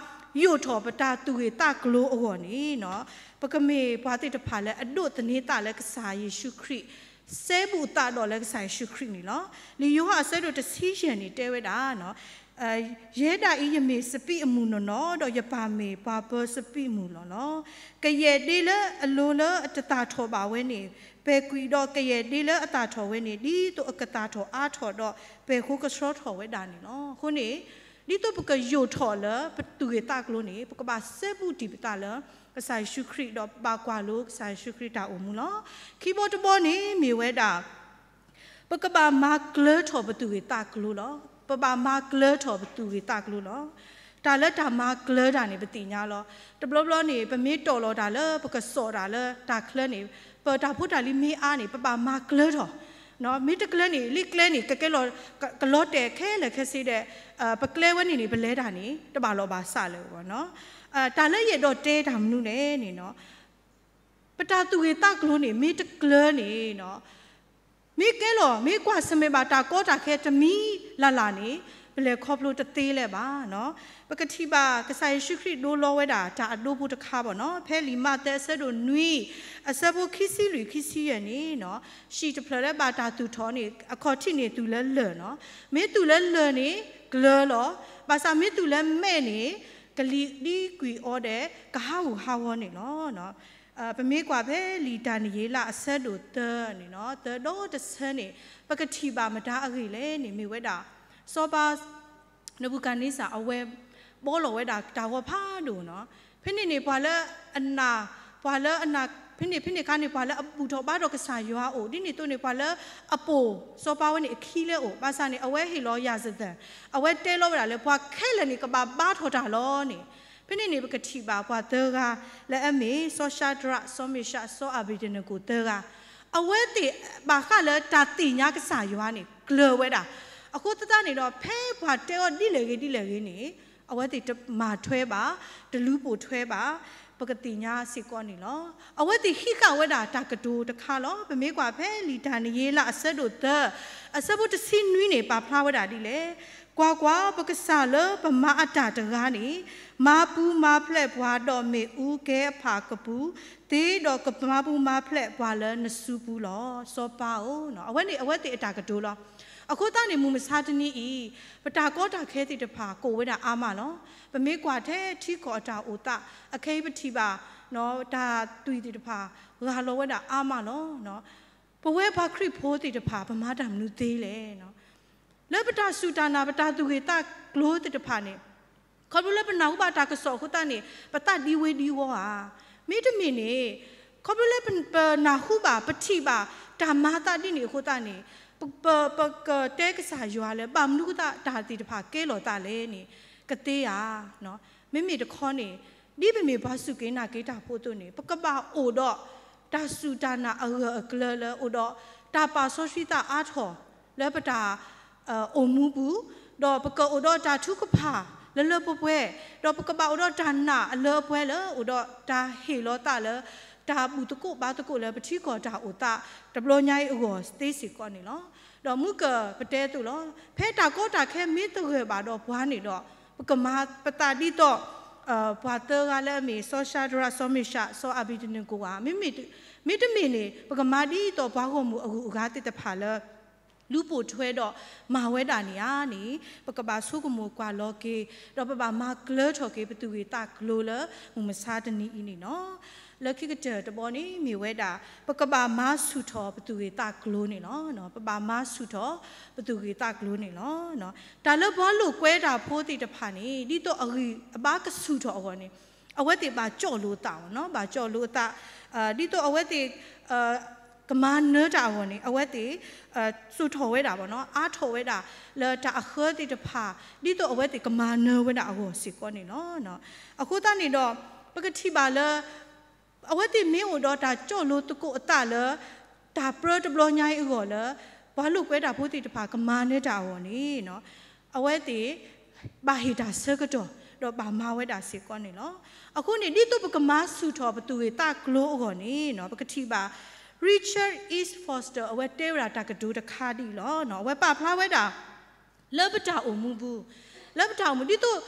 ၤယိာ်ထီၣ်ပတၢ်သူၣ်ဂ့ၢ်သးကျိၤအဂီၢ်န့ၣ်နီၤ, ပကမ့ၢ်ပှၤသ့ၣ်တဖၣ်လၢအဒိးသန့ၤသးလၢကစၢ်ယ့ၣ်ၡူးခရံာ်, စဲဘူးအသးဒီးလၢကစၢ်ယ့ၣ်ၡူးခရံာ်န့ၣ်လီၤ. လံာ်ယိၤဟၣ်အဆၢဒိၣ်တဆံယဲၢ်န့ၣ်တဲဝဲဒၣ် ယဲဒၣ်အံၤ ယမ့ၢ်စပံးအမုၢ်နီၢ်နီၢ်, ဒီးယပၢ်မ့ၢ်ပှၤပၢၤစပံးမုၢ်လီၤလီၤ. ကယဲၢ်ဒ့လၢအလိၤလၢအတသၣ်ထီၣ်ဘၣ်ဝဲန့ၣ် ပဲာ်ကွံာ်ဒီးကယဲၢ်ဒ့လၢအသၣ်ထီၣ်ဝဲန့ၣ် ဒ်သိးအကသၣ်ထီၣ်အါထီၣ်ဒီး ပဲာ်ဃိကဆှီထီၣ်ဝဲဒၣ်န့ၣ်လီၤ. အဃိန့ၣ် ဒ်သိးပကယိာ်ထီၣ်လၢပသူၣ်ဂ့ၢ်သးကျိၤန့ၣ် ပကဘၣ်စဲဘူးတံၢ်ပသးလၢ ကစၢ်ယ့ၣ်ၡူးခရံာ် ဒီးဘၣ်ကွၢ်လိကစၢ်ယ့ၣ်ၡူးခရံာ်တၢ်အိၣ်မူလီၤ. ခံဘီတဘီန့ၣ်မ့ၢ်ဝဲဒၣ် ပကဘၣ်မၤကျၢၤထီၣ်ပသူၣ်ဂ့ၢ်သးကျိၤလီၤ. ပဘၣ်မၤကျၢၤထီၣ်ပသူၣ်ဂ့ၢ်သးကျိၤလီၤ. တၢ်လၢတၢ်မၤကျၢၤတၢ်န့ၣ် ပသ့ၣ်ညါလီၤ. တဘျီဘျီန့ၣ် ပမ့ၢ်တီၢ်လီၤတၢ်လၢပကစီၣ်တၢ်လၢတၢ်ချၢန့ၣ် ပတၢ်ဖိတၢ်လံၤမ့ၢ်အါန့ၣ် ပဘၣ်မၤကျၢၤထီၣ်, မ့ၢ်တကျၢၤန့ၣ် လံာ်ကျဲန့ၣ် ကကဲလီၤ ကလီၤတဲာ်ခဲလၢာ်ခဲဆ့ဒီး ပကျဲဝဲန့ၣ်န့ၣ် ပလဲၤတၢ်န့ၣ် တဘၣ်လီၢ်ဘၣ်စးလၢၤဘၣ်နီၤ. တၢ်လၢယအဲၣ်ဒိးတဲတၢ်မနုၤလဲၣ်န့ၣ်နီၤ ပတၢ်သူၣ်ဂ့ၢ်သးကျိၤန့ၣ် မ့ၢ်တကျၢၤန့ၣ်နီၤ မ့ၢ်ကဲလီၤ မ့ၢ်ကွၢ်ဆၢၣ်မဲာ်ဘၣ်တၢ်ကီတၢ်ခဲတမံၤလၢ်လၢ်န့ၣ် ပလဲၤခီဖျိတသ့လၢၤဘၣ်. ပကထံၣ်ဘၣ်ကစၢ်ယ့ၣ်ၡူးခရံာ်ဒိလီၤဝဲဒၣ်တၢ်အဒိဖိတခါဘၣ်နီၤ, ဖဲလံာ်မးသဲအဆၢဒိၣ်နွံ အဆၢဖိခံဆံလွံၢ်ခံဆံယဲၢ်န့ၣ်, ဟံၣ်တဖျၢၣ်လၢဘၣ်တၢ်သူၣ်ထီၣ်န့ၣ် အခီၣ်ထံးန့ၣ်သူၣ်လၢလၢၢ်နီၤ, မ့ၢ်သူၣ်လၢလၢၢ်န့ၣ် ကျၢၤလီၤ, ဘၣ်ဆၣ်မ့ၢ်သူၣ်လၢမဲာ်န့ၣ် ကလံၤဒ်ကွံာ်အီၤဒီး ကဟးဂူာ်ဟးဂီၤန့ၣ်လီၤ. ပမ့ၢ်ကွၢ်ဖဲလံာ်ဒၤနံးယ့လးအဆၢဒိၣ်သၢန့ၣ်နီၤ, သၢဒီးတဆၢန့ၣ် ပကထံၣ်ဘၣ်မတၤအဂ့ၢ်လဲၣ်န့ၣ် မ့ၢ်ဝဲဒၣ် စီၤပၤ နဘူၤခၣ်န့စၢ် အဝဲဘီလီၤဝဲဒၣ်တၢ်ဂီၤဖးဒိၣ်နီၤ, ဖဲန့ၣ်န့ၣ် ပှၤလၢအနာ်, ပှၤလၢအနာ်, ဖဲန့ၣ် ဖဲန့ၣ်အခါန့ၣ် ပှၤလၢအဘူၣ်ထီၣ်ဘါထီၣ်ကစၢ်ယွၤအိၣ်, ဒ်န့ၣ်အသိးန့ၣ် ပှၤလၢအပိာ်စီၤပၤဝဲန့ၣ်အခံလၢအအိၣ်, ဘၣ်ဆၣ်န့ၣ် အဝဲဟ့ၣ်လီၤယၤစသၢၣ်, အဝဲတဲလီၤဝဲဒၣ်လၢ ပှၤခဲလၢာ်န့ၣ် ကဘၣ်ဘါထီၣ်တၢ်လီၤန့ၣ်, ဖဲန့ၣ်န့ၣ် ပကထံၣ်ဘၣ်ပှၤသၢဂၤလၢအမ့ၢ် စီၤၡၤဒြး, စီၤမ့ၡး, စီၤအၤဘ့းနကိၤသၢဂၤ, အဝဲသ့ၣ်ဘၣ်ဃးလၢတၢ်သ့ၣ်ညါကစၢ်ယွၤန့ၣ် ကျၢၤဝဲဒၣ်. အဃိသတးန့ၣ်ဒီး ဖဲပှၤတဲအီၤဒ်လဲၣ်ဂ့ၤဒ်လဲၣ်ဂ့ၤန့ၣ် အဝဲသ့ၣ်တမၤထွဲဘၣ်, တလူၤပိာ်ထွဲဘၣ်, ပကသ့ၣ်ညါစ့ၢ်ကီးန့ၣ်လီၤ. အဝဲသ့ၣ်ဟံးဃာ်ဝဲဒၣ်တၢ်ကတိၤတခါလီၤ. ပမ့ၢ်ကွၢ်ဖဲလံာ်ဒၤနံးယ့လးအဆၢဒိၣ်သၢ အဆၢဖိတဆံနွံန့ၣ် ပာ်ဖျါဝဲဒၣ်ဒ်လဲၣ်, ကွၢ်ကွၢ်, ပကစၢ်လၢပမၤအတၢ်တဂၤန့ၣ် မၤပူၤမၤဖျဲးပှၤဒီးမ့ၣ်အူကဲဖးကပူၤသ့, ဒီးကမၤပူၤမၤဖျဲးပှၤလၢနစုပူၤလီၤ. စီၤပၤဧၢ, အဝဲန့ၣ်အဝဲသ့ၣ်အတၢ်ကတိၤလီၤ. အဃိသတးန့ၣ် မုၢ်မဆါတနံၤအံၤ ပတၢ်ကီတၢ်ခဲသ့ၣ်တဖၣ် ကအိၣ်ဝဲဒၣ်အါမးလီၤ. ပမ့ၢ်ကွၢ်ထဲထံကီၢ်အတၢ်အိၣ်သး အခဲအံၤပထံၣ်ဘၣ် တၢ်သွံၣ်သ့ၣ်တဖၣ် ဂၢ်လီၤဝဲဒၣ်အါမးလီၤ. ပဝဲပှၤခရံာ်ဖိသ့ၣ်တဖၣ် ပမၤတၢ်မနုၤသ့လဲၣ်. လၢပတၢ်စူၢ်တၢ်နာ် ပတၢ်သူၣ်ဂ့ၢ်သးကျိၤသ့ၣ်တဖၣ်န့ၣ် ခီဖျိလၢပနၢ်ဟူဘၣ်တၢ်ကစီၣ်အဃိသတးန့ၣ် ပသးဒံဝ့ဒံဝီဧါ. မ့တမ့ၢ်န့ၣ် ခီဖျိလၢပနၢ်ဟူဘၣ် ပထံၣ်ဘၣ် တၢ်မၤသးဒ်န့ၣ်အဃိသတးန့ၣ် ပ ပ ပကတဲကစၢ်ယွၤလၢ ဘၣ်မနုၤအဃိသတးတၢ်သ့ၣ်တဖၣ်ကဲလီၤသးလဲၣ်န့ၣ် ကသ့ဧါ. မ့မ့ၢ်တခီန့ၣ် ဒ်ပမ့ၢ်ပှၤစူၢ်က့ၤနာ်က့ၤတၢ်ဖိအသိးန့ၣ် ပကဘၣ်အိၣ်ဒီး တၢ်စူၢ်တၢ်နာ်အဂၢၢ်အကျၢၤလၢအိၣ်ဒီး တၢ်ပာ်စီဆှံသးအါထီၣ်လၢပတၢ် အိၣ်မူပူၤ, ဒီးပကအိၣ်ဒီးတၢ်ထုကဖၣ်လၢလၢပှဲၤပှဲၤ, ဒီးပကဘၣ်အိၣ်ဒီးတၢ်နာ်အလၢအပှဲၤလၢအိၣ်ဒီးတၢ်ဟ့ၣ်လီၤသးလၢ တၢ်ဘူၣ်သကိးဘါသကိးလၢပထံကီၢ်တၢ်အိၣ်သးတဘျီညါအံၤအဂီၢ်သ့စ့ၢ်ကီးန့ၣ်လီၤ. ဒီးမုၢ်ကၢၢ်ပတဲအသိးလီၤ. ဖဲတၢ်ကီတၢ်ခဲမ့ၢ်တဂၢၢ်ဘၣ်ဒီးပှၤန့ၣ်ဒီး ပကမၤပသးဒ်သိး ပှၤသၢဂၤလၢအမ့ၢ် စီၤၡၤဒြး, စီၤမ့ၡး, စီၤအၤဘ့းနကိၤဧါ. မ့တမ့ၢ်န့ၣ် ပကမၤဒ်သိးပှၤဂီၢ်မုၢ်အဂုၤအဂၤသ့ၣ်တဖၣ်လၢ လူၤပိာ်ထွဲဒီးမၤဝဲဒၣ်န့ၣ်ဧါန့ၣ် ပကဘၣ်ဆိကမိၣ်ကွၢ်လီၤက့ၤ, ဒီးပဘၣ်မၤကျၢၤထီၣ်က့ၤ ပသူၣ်ဂ့ၢ်သးကျိၤလၢမုၢ်မဆါတနံၤအံၤန့ၣ်လီၤ. လၢခံကတၢၢ်တဘီန့ၣ် မ့ၢ်ဝဲဒၣ် ပကဘၣ်မၤဆူၣ်ထီၣ်ပသူၣ်ဂ့ၢ်သးကျိၤန့ၣ်လီၤ. ပဘၣ်မၤဆူၣ်ထီၣ်ပသူၣ်ဂ့ၢ်သးကျိၤန့ၣ်လီၤ. တၢ်လၢပှၤလိာ်ကွဲတၢ်ဖိသ့ၣ်တဖၣ်န့ၣ် ဒ်သိးအဂံၢ်အဘါကဆူၣ်ထီၣ်အဂီၢ်န့ၣ် အဝဲသ့ၣ်ဘၣ်ကၠီၣ်လိာ်သး, ဘၣ်ကၠီၣ်လိာ်သး, ဒ်သိးအဝဲသ့ၣ် ကမၤနၢၤတၢ်အဂီၢ်န့ၣ် အဝဲသ့ၣ် စိာ်ထီၣ်ဝဲဒၣ်, အါထီၣ်ဝဲဒၣ် လၢတၢ်အဃၢသ့ၣ်တဖၣ် ဒ်သိးအဝဲသ့ၣ်ကမၤနၢၤဝဲဒၣ်အဂီၢ်စ့ၢ်ကီးန့ၣ်လီၤ. အဃိသတးန့ၣ်ဒီး ပကထံၣ်ဘၣ်လၢ အဝဲသ့ၣ်မ့ၢ်အိၣ်ဒီးတၢ်ကၠီၣ်လိာ်သကိးအသးလၢ တၢ်ပြၢတဘျီညါအံၤအဂီၢ်လၢ ပှၤလိာ်ကွဲတၢ်ဖိသ့ၣ်တဖၣ်ကမၤနၢၤတၢ်အဂီၢ်န့ၣ် အဝဲသ့ၣ် ဘၣ်ဟ့ၣ်တၢ်ဆၢကတီၢ် ဒီးဘၣ်မၤဝဲဒၣ်စ့ၢ်ကီးန့ၣ်လီၤ. အဃိန့ၣ် ဒ်သိးပကမၤဆူၣ်ထီၣ်ပသူၣ်ဂ့ၢ်သးကျိၤအဂီၢ်န့ၣ် ပကထံၣ်ဘၣ် Richard F. Foster အဝဲတဲဝဲဒၣ်တၢ်ကတိၤတခါဒ်အံၤလီၤ. အဝဲပာ်ဖျါဝဲဒၣ် လၢပတၢ်အိၣ်မူပူၤ, လၢပတၢ်အိၣ်မူ ဒ်သိး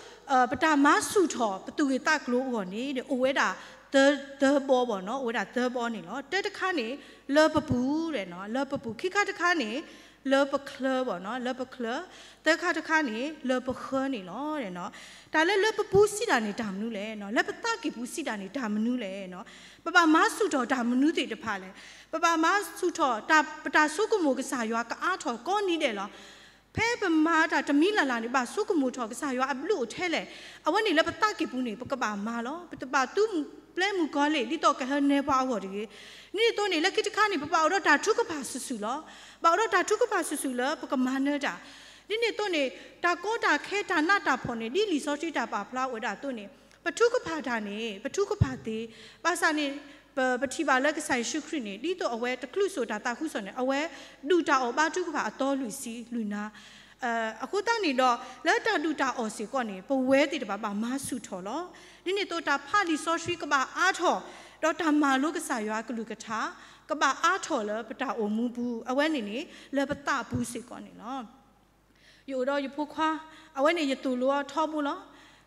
ပတၢ်မၤဆူၣ်ထီၣ်ပသူၣ်ဂ့ၢ်သးကျိၤအဂီၢ်န့ၣ် အိၣ်ဝဲဒၣ်သၢဘီဘၣ်နီၤ, အိၣ်ဝဲဒၣ်သၢဘီန့ၣ်လီၤ. တၢတခါန့ၣ် လၢပပူၤ, လၢပပူၤ, ခံခါတခါန့ၣ် လၢပချၢဘၣ်နီၤ, လၢပချၢ, သၢခါတခါန့ၣ် လၢပဃၢန့ၣ်လီၤ. တၢ်လၢလၢပပူၤစံးတၢ်န့ၣ် တၢ်မနုၤလဲၣ်, လၢပသးကံၢ်ပူၤစံးတၢ်န့ၣ် တၢ်မနုၤလဲၣ်. ပဘၣ်မၤဆူၣ်ထီၣ်တၢ်မနုၤသ့ၣ်တဖၣ်လဲၣ်. ပဘၣ်မၤဆူၣ်ထီၣ်တၢ် ပတၢ်ဆိကမိၣ်ကစၢ်ယွၤကအါထီၣ်ကိးနံၤဒဲးလီၤ. ဖဲပမၤတၢ်တမံၤလၢ်လၢ်န့ၣ် ဘၣ်ဆိကမိၣ်ထီၣ်ကစၢ်ယွၤအဘျုးအိၣ်ထဲလဲၣ်. အဝဲန့ၣ်လၢပသးကံၢ်ပူၤန့ၣ် ပကဘၣ်မၤလီၤ. ပတဘၣ်သူပျဲမုၣ်ကီၤလံၢ် ဒ်သိးကဟဲနဲၣ်ပှၤအဂီၢ်တဂ့ၤ. ဒ်န့ၣ်အသိးန့ၣ် လၢခံတခါန့ၣ် ပဘၣ်အိၣ်ဒီးတၢ်ထုကဖၣ်ဆူၣ်ဆူၣ်လီၤ. ဘၣ်အိၣ်ဒီးတၢ်ထုကဖၣ်ဆူၣ်ဆူၣ်လၢပကမၤနၢၤတၢ်. ဒ်န့ၣ်အသိးန့ၣ် တၢ်ကီတၢ်ခဲတၢ်နးတၢ်ဖှီၣ်န့ၣ် ဒ်လံာ်စီဆှံတၢ်ပာ်ဖျါဝဲဒၣ်အသိးန့ၣ် ပထုကဖၣ်တၢ်န့ၣ် ပထုကဖၣ်သ့, ဘၣ်ဆၣ်န့ၣ် ပ ပထံၣ်ဘၣ်လၢကစၢ်ယ့ၣ်ၡူးခရံာ်န့ၣ် ဒ်သိးအဝဲတချုးစိာ်တၢ်သးခုကစီၣ်န့ၣ် အဝဲဒုၣ်တၢ်အီၣ်ဘါထုကဖၣ်အသီလွံၢ်ဆံလွံၢ်နါ. အဃိသတးန့ၣ်ဒီး လၢတၢ်ဒုၣ်တၢ်အီၣ်စ့ၢ်ကီးန့ၣ် ပဝဲသ့ၣ်တဖၣ်ဘၣ်မၤဆူၣ်ထီၣ်လီၤ. ဒ်န့ၣ်အသိးတၢ်ဖးလံာ်စီဆှံကဘၣ်အါထီၣ်, ဒီးတၢ်မၤလိကစၢ်ယွၤအကလုၢ်ကထါ ကဘၣ်အါထီၣ်လၢပတၢ်အိၣ်မူပူၤ, အဝဲန့ၣ်န့ၣ် လၢပသးပူၤစ့ၢ်ကီးန့ၣ်လီၤ. ယအိၣ်ဒီးယဖိခွါ, အဝဲန့ၣ်ယသိၣ်လိအီၤထီဘိလီၤ.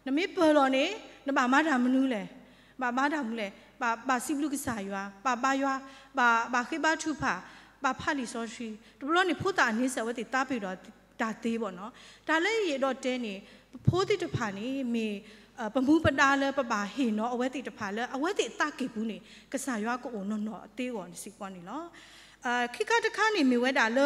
နမ့ၢ်ပၢၢ်လီၤန့ၣ် နဘၣ်မၤတၢ်မနုၤလဲၣ်. ဘၣ်မၤတၢ်မနုၤလဲၣ်. ဘၣ် ဘၣ်စံးဘျုးကစၢ်ယွၤ, ဘၣ်ဘါယွၤ, ဘၣ် ဘၣ်ဃ့ဘါထုကဖၣ်, ဘၣ်ဖးလံာ်စီဆှံ. တဘျီန့ၣ် ဖိသၣ်အန့ဆၢၣ် အဝဲသ့ၣ်သးပ့ၤဒီးတၢ်သ့ဘၣ်နီၤ. တၢ်လၢယအဲၣ်ဒိးတဲန့ၣ် ပဖိသ့ၣ်တဖၣ်န့ၣ် မ့ၢ် ပမူပဒါလၢပဘၣ်ဟ့ၣ်နီၤအဝဲသ့ၣ်တဖၣ်လၢ အဝဲသ့ၣ်အသးကံၢ်ပူၤန့ၣ် ကစၢ်ယွၤကအိၣ်နီၢ်နီၢ်သ့အဂီၢ်စ့ၢ်ကီးန့ၣ်လီၤ. ခံခါတခါန့ၣ်မ့ၢ်ဝဲဒၣ်လၢ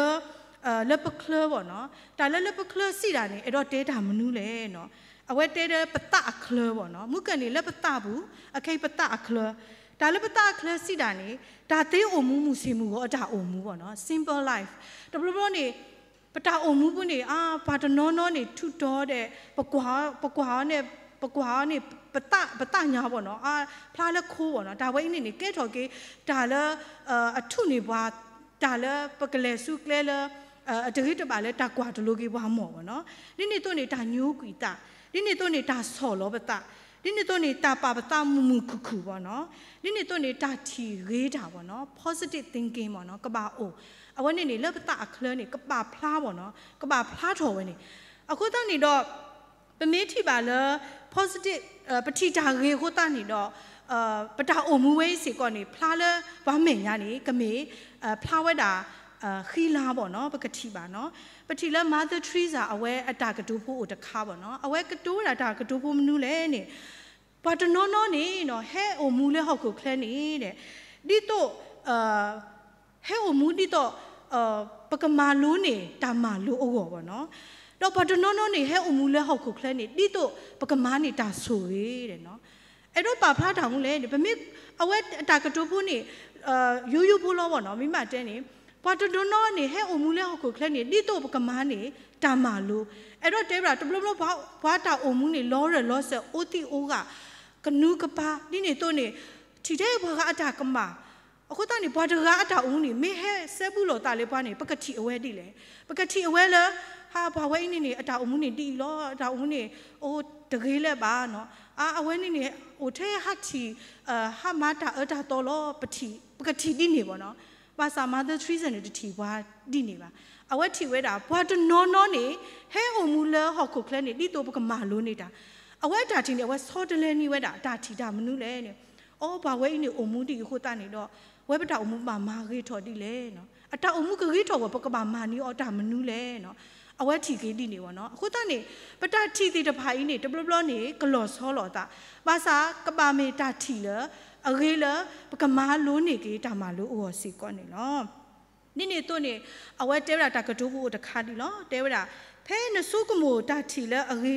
လၢပချၢဘၣ်နီၤ. တၢ်လၢလၢပချၢစံးဒၣ်န့ၣ် အဲၣ်ဒိးတဲတၢ်မနုၤလဲၣ်နီၤ. အဝဲတဲလၢပသးအချၢဘၣ်နီၤ. မုၢ်ကၢၢ်န့ၣ်လၢပသးပူၤ, အခဲအံၤပသးအချၢ. တၢ်လၢပသးအချၢစံးဒၣ်န့ၣ် တၢ်သ့အိၣ်မူ မုၢ်ဆ့ၣ်မုၢ်ဂီၤအတၢ်အိၣ်မူဘၣ်နီၤ. Simple life. တဘျီဘျီန့ၣ် ပတၢ်အိၣ်မူပူၤန့ၣ် အါ ပှၤတနီၤနီၤန့ၣ် ထူးတီၤဒီး ပကွၢ် ပကွၢ်အီၤန့ၣ် ပကွၢ်အီၤန့ၣ် ပသး ပသးညါဘၣ်နီၤ, အါ ဖျါလၢခိဘၣ်နီၤ. တၢ်ဝဲအံၤန့ၣ်န့ၣ် ကဲထီၣ်က့ၤ တၢ်လၢ အထူးန့ၢ်ပှၤ တၢ်လၢပကလဲၤဆူကျဲလၢ အတဂ့ၤတဘၣ်လၢတၢ်ကွၢ်တလိၤက့ၤပှၤမီၢ်ဘၣ်နီၤ. ဒ်န့ၣ်အသိးန့ၣ် တၢ်ညိကွံာ်သး, ဒ်န့ၣ်အသိးန့ၣ် တၢ်ဆီၣ်လီၤပသး, ဒ်န့ၣ်အသိးန့ၣ် တၢ်ပာ်ပသးမုာ်မုာ်ခုၣ်ခုၣ်ဘၣ်နီၤ. ဒ်န့ၣ်အသိးန့ၣ် တၢ်ထံၣ်ဂ့ၤတၢ်ဘၣ်နီၤ, positive thinking ဘၣ်နီၤ, ကဘၣ်အိၣ်. အဝဲန့ၣ်န့ၣ် လၢပသးအချၢန့ၣ် ကဘၣ်ဖျါဘၣ်နီၤ, ကဘၣ်ဖျါထီၣ်ဝဲန့ၣ်. အဃိသတးန့ၣ်ဒီး ပမ့ၢ်ထံၣ်ဘၣ်လၢ positive ပထံၣ်တၢ်ဂ့ၤအဃိသတးန့ၣ်ဒီး ပတၢ်အိၣ်မူဝဲအံၤစ့ၢ်ကီးန့ၣ် ဖျါလၢပှၤမဲာ်ညါန့ၣ် ကမ့ၢ် ဖျါဝဲဒၣ် ဃံလၤဘၣ်နီၤ, ပကထံၣ်ဘၣ်နီၤ. ပထံၣ်လၢ Mother Teresa အဝဲအတၢ်ကတိၤဖိအိၣ်တခါဘၣ်နီၤ, အဝဲကတိၤဝဲဒၣ်တၢ်ကတိၤဖိမနုၤလဲၣ်န့ၣ် ပှၤတနီၤနီၤန့ၣ်နီၤ ဟဲအိၣ်မူလၢဟီၣ်ခိၣ်ချၢန့ၣ် ဒ်သိး ဟဲအိၣ်မူဒ်သိး ပကမၤလိန့ၢ်တၢ်မၤလိအဂီၢ်ဘၣ်နီၤ. ဒီးပှၤတနီၤနီၤန့ၣ် ဟဲအိၣ်မူလၢဟီၣ်ခိၣ်ချၢန့ၣ် ဒ်သိးပကမၤန့ၢ်တၢ်ဆိၣ်ဂ့ၤ အဲၣ်ဒိးပာ်ဖျါတၢ်မနုၤလဲၣ်န့ၣ် ပမ့ၢ် အဝဲအတၢ်ကတိၤဖိန့ၣ် ယိယိဖိလီၤဘၣ်နီၤ, မ့ၢ်မးတဲန့ၣ် ပှၤတနီၤနီၤန့ၣ် ဟဲအိၣ်မူလၢဟီၣ်ခိၣ်ချၢန့ၣ် ဒ်သိးပကမၤန့ၢ်တၢ်မၤလိ, အဲၣ်ဒိးတဲဝဲဒၣ် တဘျီဘျီ ပှၤတၢ်အိၣ်မူန့ၣ် လီၤရၢၢ်လီၤစၢၤ အိၣ်သံးအိၣ်ဂၢၢ် ကနူးကပၤ ဒ်န့ၣ်အသိးန့ၣ် ထံၣ်ထဲပှၤဂၤအတၢ်ကမၣ် အဃိသတးန့ၣ် ပှၤတဂၤအတၢ်အိၣ်မူန့ၣ် မ့ၢ်ဟဲစဲဘူးလိာ်သးလၢပှၤန့ၣ် ပကထံၣ်အဝဲဒ်လဲၣ်. ပကထံၣ်အဝဲလၢ ဟါ ပှၤဝဲအံၤန့ၣ်န့ၣ် အတၢ်အိၣ်မူန့ၣ်ဒ်အံၤလီၤ, အတၢ်အိၣ်မူန့ၣ် အိၣ်တဂ့ၤလၢၤဘၣ်နီၤ, အါ အဝဲန့ၣ်န့ၣ် အိၣ်ထဲဟးထံၣ် ဟးမၤတၢ်အၢတၢ်သီလီၤ, ပထံၣ် ပကထံၣ်ဒ်န့ၣ်ဘၣ်နီၤ. ဘၣ်ဆၣ် Mother Teresa န့ၣ် တထံၣ်ပှၤဒ်န့ၣ်ဘၣ်. အဝဲထံၣ်ဝဲဒၣ် ပှၤတနီၤနီၤန့ၣ် ဟဲအိၣ်မူလၢဟီၣ်ခိၣ်ချၢန့ၣ် ဒ်သိးပကမၤလိန့ၢ်တၢ်, အဝဲအတၢ်ထံၣ်န့ၣ် အဝဲဆီတလဲန့ၢ်ဝဲဒၣ် တၢ်ထံၣ်တၢ်မနုၤလဲၣ်န့ၣ် အိ ပှၤဝဲအံၤန့ၣ် အိၣ်မူဒ်အံၤအဃိသတးန့ၣ်ဒီး ဝဲပတၢ်အိၣ်မူဘၣ်မၤဂ့ၤထီၣ်ဒ်လဲၣ်နီၤ, အတၢ်အိၣ်မူကဂ့ၤထီၣ်ဝဲ ပကဘၣ်မၤန့ၢ်အီၤတၢ်မနုၤလဲၣ်နီၤ, အဝဲထံၣ်က့ၤဒ်န့ၣ်ဘၣ်နီၤ. အဃိသတးန့ၣ် ပတၢ်ထံၣ်သ့ၣ်တဖၣ်အံၤန့ၣ် တဘျီဘျီန့ၣ် ကလီၤဆီလိာ်သး, ဘၣ်ဆၣ်ကဘၣ်မ့ၢ်တၢ်ထံၣ်လၢ အဂ့ၤလၢ ပကမၤလိန့ၢ်က့ၤတၢ်မၤလိအဂီၢ်စ့ၢ်ကီးန့ၣ်လီၤ. ဒ်န့ၣ်အသိးန့ၣ် အဝဲတဲဝဲဒၣ်တၢ်ကတိၤဖိအိၣ်တခါဒ်လီၤ. တဲဝဲဒၣ် ဖဲနဆိကမိၣ်တၢ်ထံၣ်လၢအဂ့ၤ,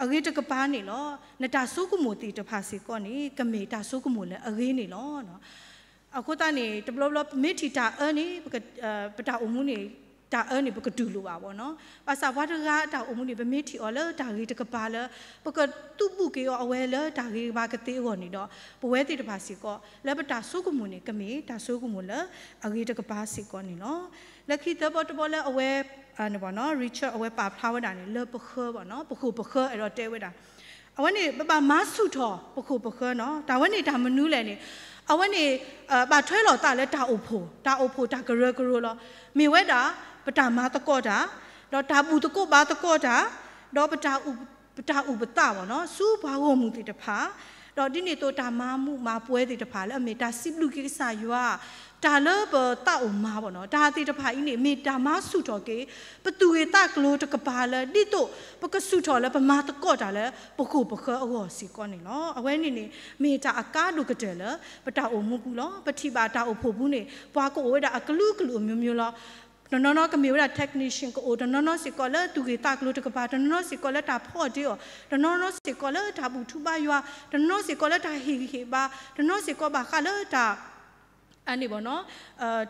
အဂ့ၤတကပၤန့ၣ်လီၤ. နတၢ်ဆိကမိၣ်သ့ၣ်တဖၣ်စ့ၢ်ကီးန့ၣ် ကမ့ၢ်တၢ်ဆိကမိၣ်လၢအဂ့ၤန့ၣ်လီၤ. အဃိသတးန့ၣ် တဘျီဘျီ ပမ့ၢ်ထံၣ်တၢ်အၢန့ၣ် ပက, ပတၢ်အိၣ်မူန့ၣ် တၢ်အၢန့ၣ် ပကတူၢ်လိာ်ဘၣ်ဘၣ်နီၤ. ဘၣ်ဆၣ်ပှၤတဂၤအတၢ်အိၣ်မူန့ၣ် ပမ့ၢ်ထံၣ်အီၤလၢတၢ်ဂ့ၤတကပၤလၢ ပကသူၣ်ဘူၣ်က့ၤအီၤအဝဲလၢတၢ်ဂ့ၤကဘၣ်ကသ့အဂီၢ်န့ၣ်ဒီး ပဝဲသ့ၣ်တဖၣ်စ့ၢ်ကီး လၢပတၢ်ဆိကမိၣ်န့ၣ် ကမ့ၢ်တၢ်ဆိကမိၣ်လၢအဂ့ၤတကပၤစ့ၢ်ကီးန့ၣ်လီၤ. လၢခံသၢဘီတဘီလၢအဝဲ Richard အဝဲပာ်ဖျါဝဲဒၣ်န့ၣ် လၢပဃၢၤဘၣ်နီၤ, ပခိၣ်ပဃၢၤအဲၣ်ဒိးတဲဝဲဒၣ် အဝဲန့ၣ် ပဘၣ်မၤဆူၣ်ထီၣ်ပခိၣ်ပဃၢၤနီၤ. တၢ်ဝဲန့ၣ်တၢ်မနုၤလဲၣ်န့ၣ် အဝဲန့ၣ် ဘၣ်ထွဲလိာ်သးလၢတၢ်အိၣ်ဖှိၣ်, တၢ်အိၣ်ဖှိၣ်တၢ်ကရၢကရိလီၤ. မ့ၢ်ဝဲဒၣ် ပတၢ်မၤသကိးတၢ်, ဒီးတၢ်ဘူၣ်သကိးဘါသကိးတၢ်, ဒီးပတၢ်အုၣ်, ပတၢ်အုၣ်ပသးဘၣ်နီၤ, ဆူပှၤဂီၢ်မုၢ်သ့ၣ်တဖၣ်, ဒီးဒ်န့ၣ်အသိးတၢ်မၤမူးမၤပွဲသ့ၣ်တဖၣ်လၢအမ့ၢ်တၢ်စံးဘျုးက့ၤကစၢ်ယွၤ တၢ်လၢပသးအိၣ်မၤဘၣ်နီၤ, တၢ်သ့ၣ်တဖၣ်အံၤန့ၣ် မ့ၢ်တၢ်မၤဆူၣ်ထီၣ်က့ၤ ပသူၣ်ဂ့ၤသးကျိၤတကပၤလၢ ဒ်သိးပကဆူၣ်ထီၣ်လၢပမၤသကိးတၢ်လၢပခိၣ်ပဃၢၤအဂီၢ်စ့ၢ်ကီးန့ၣ်လီၤ. အဝဲန့ၣ်န့ၣ် မ့ၢ်တၢ်အကါဒိၣ်ကတၢၢ်လၢပတၢ်အိၣ်မူပူၤလီၤ. ပထံၣ်ဘၣ်တၢ်အိၣ်ဖှိၣ်ပူၤန့ၣ် ပှၤကအိၣ်ဝဲဒၣ်အကလုာ်ကလုာ်အမျိုးမျိုးလီၤ. တနီၤနီၤကမ့ၢ်ဝဲဒၣ် technician ကအိၣ်, တနီၤနီၤစ့ၢ်ကီးလၢသူၣ်ဂ့ၤသးကျိၤတကပၤ, တနီၤနီၤစ့ၢ်ကီးလၢတၢ်ဖီအီၣ်တ့အီၣ်, တနီၤနီၤစ့ၢ်ကီးလၢတၢ်ဘူၣ်ထူဘါယွၤ, တနီၤနီၤစ့ၢ်ကီးလၢတၢ်ဟ့ၣ်ဂံၢ်ဟ့ၣ်ဘါ, တနီၤစ့ၢ်ကီးဘၣ်ဃးလၢတၢ် အန့ၣ်ဘၣ်နီၤ,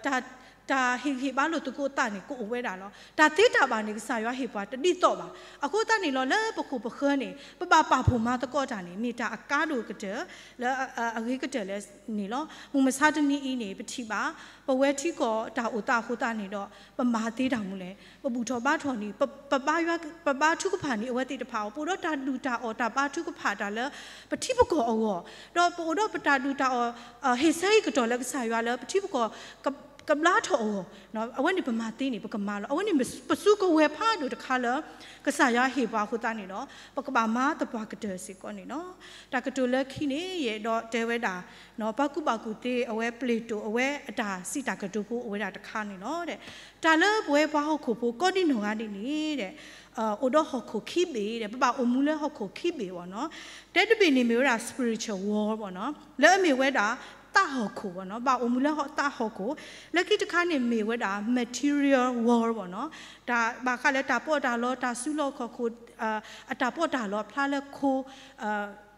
တၢ်, တၢ်ဟ့ၣ်ဂံၢ်ဟ့ၣ်ဘါလိာ်သကိးအသးန့ၣ် ကအိၣ်ဝဲဒၣ်လီၤ. တၢ်သ့တၢ်ဘၣ်န့ၣ် ကစၢ်ယွၤဟ့ၣ်ပှၤတဒ်သိးဘၣ်. အဃိသတးန့ၣ်လီၤ လၢပခိၣ်ပဃၢၤန့ၣ် ပဘၣ်ပာ်ဖှိၣ်မၤသကိးတၢ်န့ၣ် မ့ၢ်တၢ်အကါဒိၣ်ကတၢၢ် လၢအဂ့ၤကတၢၢ်လၢန့ၣ်လီၤ. မုၢ်မဆါတနံၤအံၤန့ၣ် ပထံၣ်ဘၣ် ပဝဲထံကီၢ်တၢ်အိၣ်သးအဃိသတးန့ၣ်ဒီး ပမၤသ့တၢ်မူလဲၣ်, ပဘူၣ်ထီၣ်ဘါထီၣ်န့ၣ် ပဘါထုကဖၣ်န့ၣ် အဝဲသ့ၣ်တဖၣ်အီၤ ပအိၣ်ဒီးတၢ်ဒူၣ်တၢ်အီၣ်တၢ်ဘါထုကဖၣ်တၢ်လၢ ပထံပကီၢ်အဂီၢ်, ဒီးပအိၣ်ဒီးပတၢ်ဒူၣ်တၢ်အီၣ် ဟ့ၣ်ဆၢဟ့ၣ်ကတီၢ်လၢကစၢ်ယွၤလၢပထံပကီၢ် က ကဘျါထီၣ်အဂီၢ်, အဝဲန့ၣ်ပမၤသ့န့ၣ် ပကမၤလီၤ. အဝဲန့ၣ်ပစုကဝဲၤဖးဒိၣ်တခါလၢ ကစၢ်ယွၤဟ့ၣ်ပှၤအဃိသတးန့ၣ်ဒီး ပကဘၣ်မၤသပှၢ်ကတၢၢ်စ့ၢ်ကီးန့ၣ်လီၤ. တၢ်ကတိၤလၢခံန့ၣ် ယအဲၣ်ဒိးတဲဝဲဒၣ် ပှၤကူၣ်ဘၣ်ကူၣ်သ့ အဝဲပျ့ၤတိာ်အဝဲအတၢ်စံးတၢ်ကတိၤဖိအိၣ်ဝဲဒၣ်တခါန့ၣ်လီၤ. တၢ်လၢပဝဲပှၤဟီၣ်ခိၣ်ဖိကိးဒ်နီၢ်ဂၤဒဲးန့ၣ် အိၣ်ဒီးဟီၣ်ခိၣ်ခံဘ့ၣ်ဒီး ပဘၣ်အိၣ်မူလၢဟီၣ်ခိၣ်ခံဘ့ၣ်ဘၣ်နီၤ. တဲတဘ့ၣ်န့ၣ်မ့ၢ်ဝဲဒၣ် spiritual world ဘၣ်နီၤ, လၢအမ့ၢ်ဝဲဒၣ် သးဟီၣ်ခိၣ်ဘၣ်နီၤ, ဘၣ်အိၣ်မူလၢသးဟီၣ်ခိၣ်. လၢခံတခါန့ၣ်မ့ၢ်ဝဲဒၣ် material world ဘၣ်နီၤ, တၢ်ဘၣ်ဃးလၢတၢ်ပီးတၢ်လီ တၢ်စုလီၢ်ခီၣ်ခိၣ် အတၢ်ပီးတၢ်လီ ဖျါလၢခိ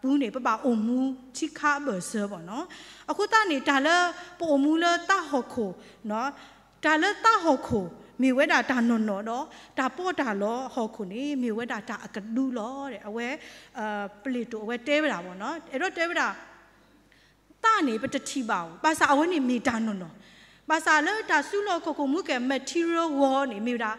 ပူၤန့ၣ် ပဘၣ်အိၣ်မူထံခါအဘၢၣ်စၢၤဘၣ်နီၤ. အဃိသတးန့ၣ် တၢ်လၢပအိၣ်မူလၢသးဟီၣ်ခိၣ် တၢ်လၢသးဟီၣ်ခိၣ် မ့ၢ်ဝဲဒၣ်တၢ်နီၢ်နီၢ်ဒီး တၢ်ပီးတၢ်လီဟီၣ်ခိၣ်န့ၣ် မ့ၢ်ဝဲဒၣ်တၢ်အကဒုလီၤ. အဝဲ ပျ့ၤတိာ်အဝဲတဲဝဲဒၣ်ဘၣ်နီၤ, အဲၣ်ဒိးတဲဝဲဒၣ် သးန့ၣ် ပတထံၣ်ဘၣ်အီၤ, ဘၣ်ဆၣ်အဝဲန့ၣ်မ့ၢ်တၢ်နီၢ်နီၢ်. ဘၣ်ဆၣ်လၢတၢ်စုလီၢ်ခီၣ်ခိၣ်မူကဲ material world န့ၣ် မ့ၢ်ဝဲဒၣ်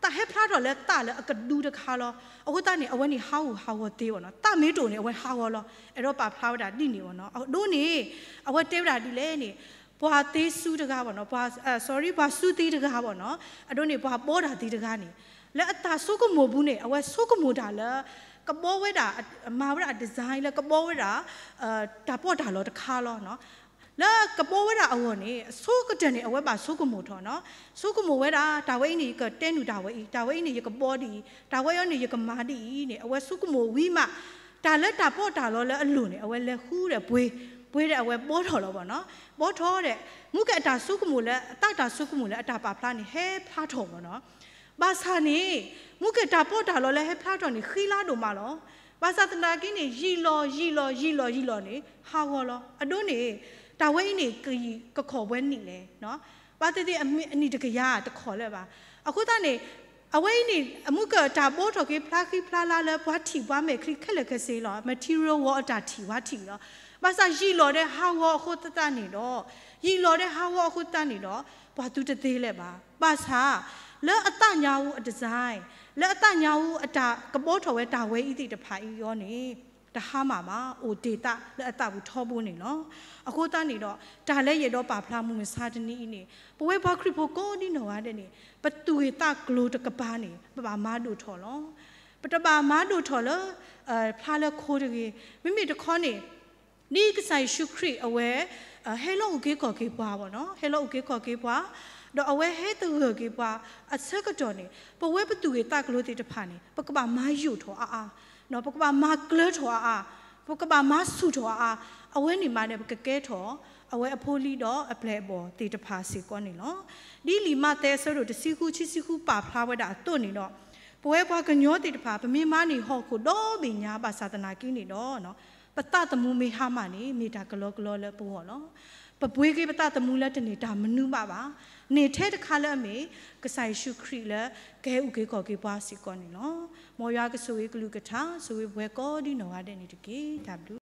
တၢ်ဟဲဖျါထီၣ်လၢသးလၢအကဒုတခါလီၤ. အဃိသတးန့ၣ် အဝဲန့ၣ်ဟးဂူာ်ဟးဂီၤသ့ဘၣ်နီၤ, သးမ့ၢ်တအိၣ်န့ၣ် အဝဲဟးဂီၤလီၤ. အဲၣ်ဒိးပာ်ဖျါဝဲဒၣ်ဒ်န့ၣ်ဘၣ်နီၤ. အဒိန့ၣ် အဝဲတဲဝဲဒၣ်ဒ်လဲၣ်န့ၣ် ပှၤသ့စုတဂၤဘၣ်နီၤ, ပှၤ sorry ပှၤစုသ့တဂၤဘၣ်နီၤ, အဒိန့ၣ် ပှၤဘီတၢ်သ့တဂၤန့ၣ် လၢအတၢ်ဆိကမိၣ်ပူၤန့ၣ် အဝဲဆိကမိၣ်တၢ်လၢ ကဘီဝဲဒၣ် မၤဝဲဒၣ် design လၢကဘီဝဲဒၣ် တၢ်ပီးတၢ်လီတခါလီၤ. လၢကဘီဝဲဒၣ်အဂီၢ်န့ၣ် အဆိကတၢၢ်န့ၣ် အဝဲဘၣ်ဆိကမိၣ်ထီၣ်နီၤ, ဆိကမိၣ်ဝဲဒၣ် တၢ်ဝဲအံၤန့ၣ် ယကတဲနုာ်တၢ်ဝဲအံၤ, တၢ်ဝဲအံၤန့ၣ် ယကဘီဒ်အံၤ, တၢ်ဝဲအံၤန့ၣ် ယကမၤဒ်အံၤန့ၣ် အဝဲဆိကမိၣ်ဝံၤမး တၢ်လၢတၢ်ပီးတၢ်လီလၢအလိၤန့ၣ် အဝဲလဲၤဃုဒီးပှ့ၤ, ပှ့ၤဒီးအဝဲဘီထီၣ်လီၤဘၣ်နီၤ. ဘီထီၣ်ဒီး မူကဲအတၢ်ဆိကမိၣ်လၢ အတၢ်ဆိကမိၣ်လၢအတၢ်ပာ်ဖျါန့ၣ် ဟဲဖျါထီၣ်ဘၣ်နီၤ. ဘၣ်ဆၣ်န့ၣ် မူကဲတၢ်ပီးတၢ်လီလၢဟဲဖျါထီၣ်န့ၣ် ဃံလၤဒိၣ်မးလီၤ. ဘၣ်ဆၣ်သနာ်က့န့ၣ် ယံာ်လီၤ ယံာ်လီၤ ယံာ်လီၤ ယံာ်လီၤန့ၣ် ဟးဂီၤလီၤ. အဒိန့ၣ် တၢ်ဝဲအံၤန့ၣ် ကယံာ်ကခီၣ်ဝဲနံၣ်လဲၣ်. ဘၣ်သ့ၣ်သ့ၣ်အနံၣ်တကယၤတခီၣ်လၢၤဘၣ်. အဃိသတးန့ၣ် အဝဲအံၤန့ၣ် အမူကဲတၢ်ဘီထီၣ်က့ၤဖျါဃံဖျါလၤလၢပှၤထံၣ်ပှၤမဲာ်ချံခဲလၢာ်ခဲဆ့လီၤ. material world အတၢ်ထံၣ်ပှၤထံၣ်လီၤ. ဘၣ်ဆၣ်ယံာ်လီၤဒီးဟးဂီၤအဃိသတးန့ၣ်ဒီး ယံာ်လီၤဒီးဟးဂီၤအဃိသတးန့ၣ်ဒီး ပှၤသုတသ့လၢၤဘၣ်. ဘၣ်ဆၣ် လၢအသးညါအူအ design လၢအသးညါအူအတၢ်ကဘီထီၣ်ဝဲတၢ်ဝဲအံၤသ့ၣ်တဖၣ်အံၤအီၤန့ၣ် တဟါမၢ်ဘၣ်, အိၣ်တ့ၢ်သးလၢအသးပူၤထီဘိန့ၣ်လီၤ. အဃိသတးန့ၣ်ဒီး တၢ်လၢယအဲၣ်ဒိးပာ်ဖျါမုၢ်မဆါတနံၤအံၤန့ၣ် ပဝဲပှၤခရံာ်ဖိကိးဒ်နီၢ်ဂၤဒဲးန့ၣ် ပသူၣ်ဂ့ၤသးကျိၤတကပၤန့ၣ် ပဘၣ်မၤဒိၣ်ထီၣ်လီၤ. ပတဘၣ်မၤဒိၣ်ထီၣ်လၢ ဖျါလၢခိတဂ့ၤ. မ့မ့ၢ်တခီန့ၣ် ဒ်ကစၢ်ယ့ၣ်ၡူးခရံာ်အဝဲ ဟဲလီၤအုၣ်က့ၤခီၣ်က့ၤပှၤဘၣ်နီၤ, ဟဲလီၤအုၣ်က့ၤခီၣ်က့ၤပှၤ, ဒီးအဝဲဟဲသဂၢၢ်က့ၤပှၤအဆၢကတီၢ်န့ၣ် ပဝဲပသူၣ်ဂ့ၤသးကျိၤသ့ၣ်တဖၣ်န့ၣ် ပကဘၣ်မၤယိာ်ထီၣ်အါအါ, ပကဘၣ်မၤကျၢၤထီၣ်အါအါ, ပကဘၣ်မၤဆူၣ်ထီၣ်အါအါ, အဝဲန့ၣ်မးန့ၣ် ပကကဲထီၣ် အဝဲအဖိလံၤဒီးအပျဲၢ်အဘီၣ်သ့ၣ်တဖၣ်စ့ၢ်ကီးန့ၣ်လီၤ. ဒ်လံာ်မးသဲအဆၢဒိၣ်တဆံဃု ခံဆံဃု ပာ်ဖျါဝဲဒၣ်အသိးန့ၣ်ဒီး ပဝဲပှၤကညီသ့ၣ်တဖၣ် ပမ့ၢ်မၤန့ၢ်ဟီၣ်ခိၣ်ဒီဘ့ၣ်ညါဘၣ်ဆၣ်သနာ်က့န့ၣ်ဒီး ပသးသမူမ့ၢ်ဟါမၢ်န့ၣ် မ့ၢ်တၢ်ကလီကလီလၢပဂီၢ်လီၤ. ပပှ့ၤက့ၤပသးသမူလၢတန့ၢ်တၢ်မနုၤဘၣ်ဘၣ်, န့ၢ်ထဲတခါလၢအမ့ၢ် ကစၢ်ယ့ၣ်ၡူးခရံာ်လၢကဟဲအုၣ်က့ၤခီၣ်က့ၤပှၤစ့ၢ်ကီးန့ၣ်လီၤ. မ်ယွၤကဆိၣ်ဂ့ၤကလုၢ်ကထါ, ဆိၣ်ဂ့ၤပဝဲကိးဒ်နီၢ်ဂၤဒဲးန့ၣ်တက့ၢ်. တၢ်ဘျုး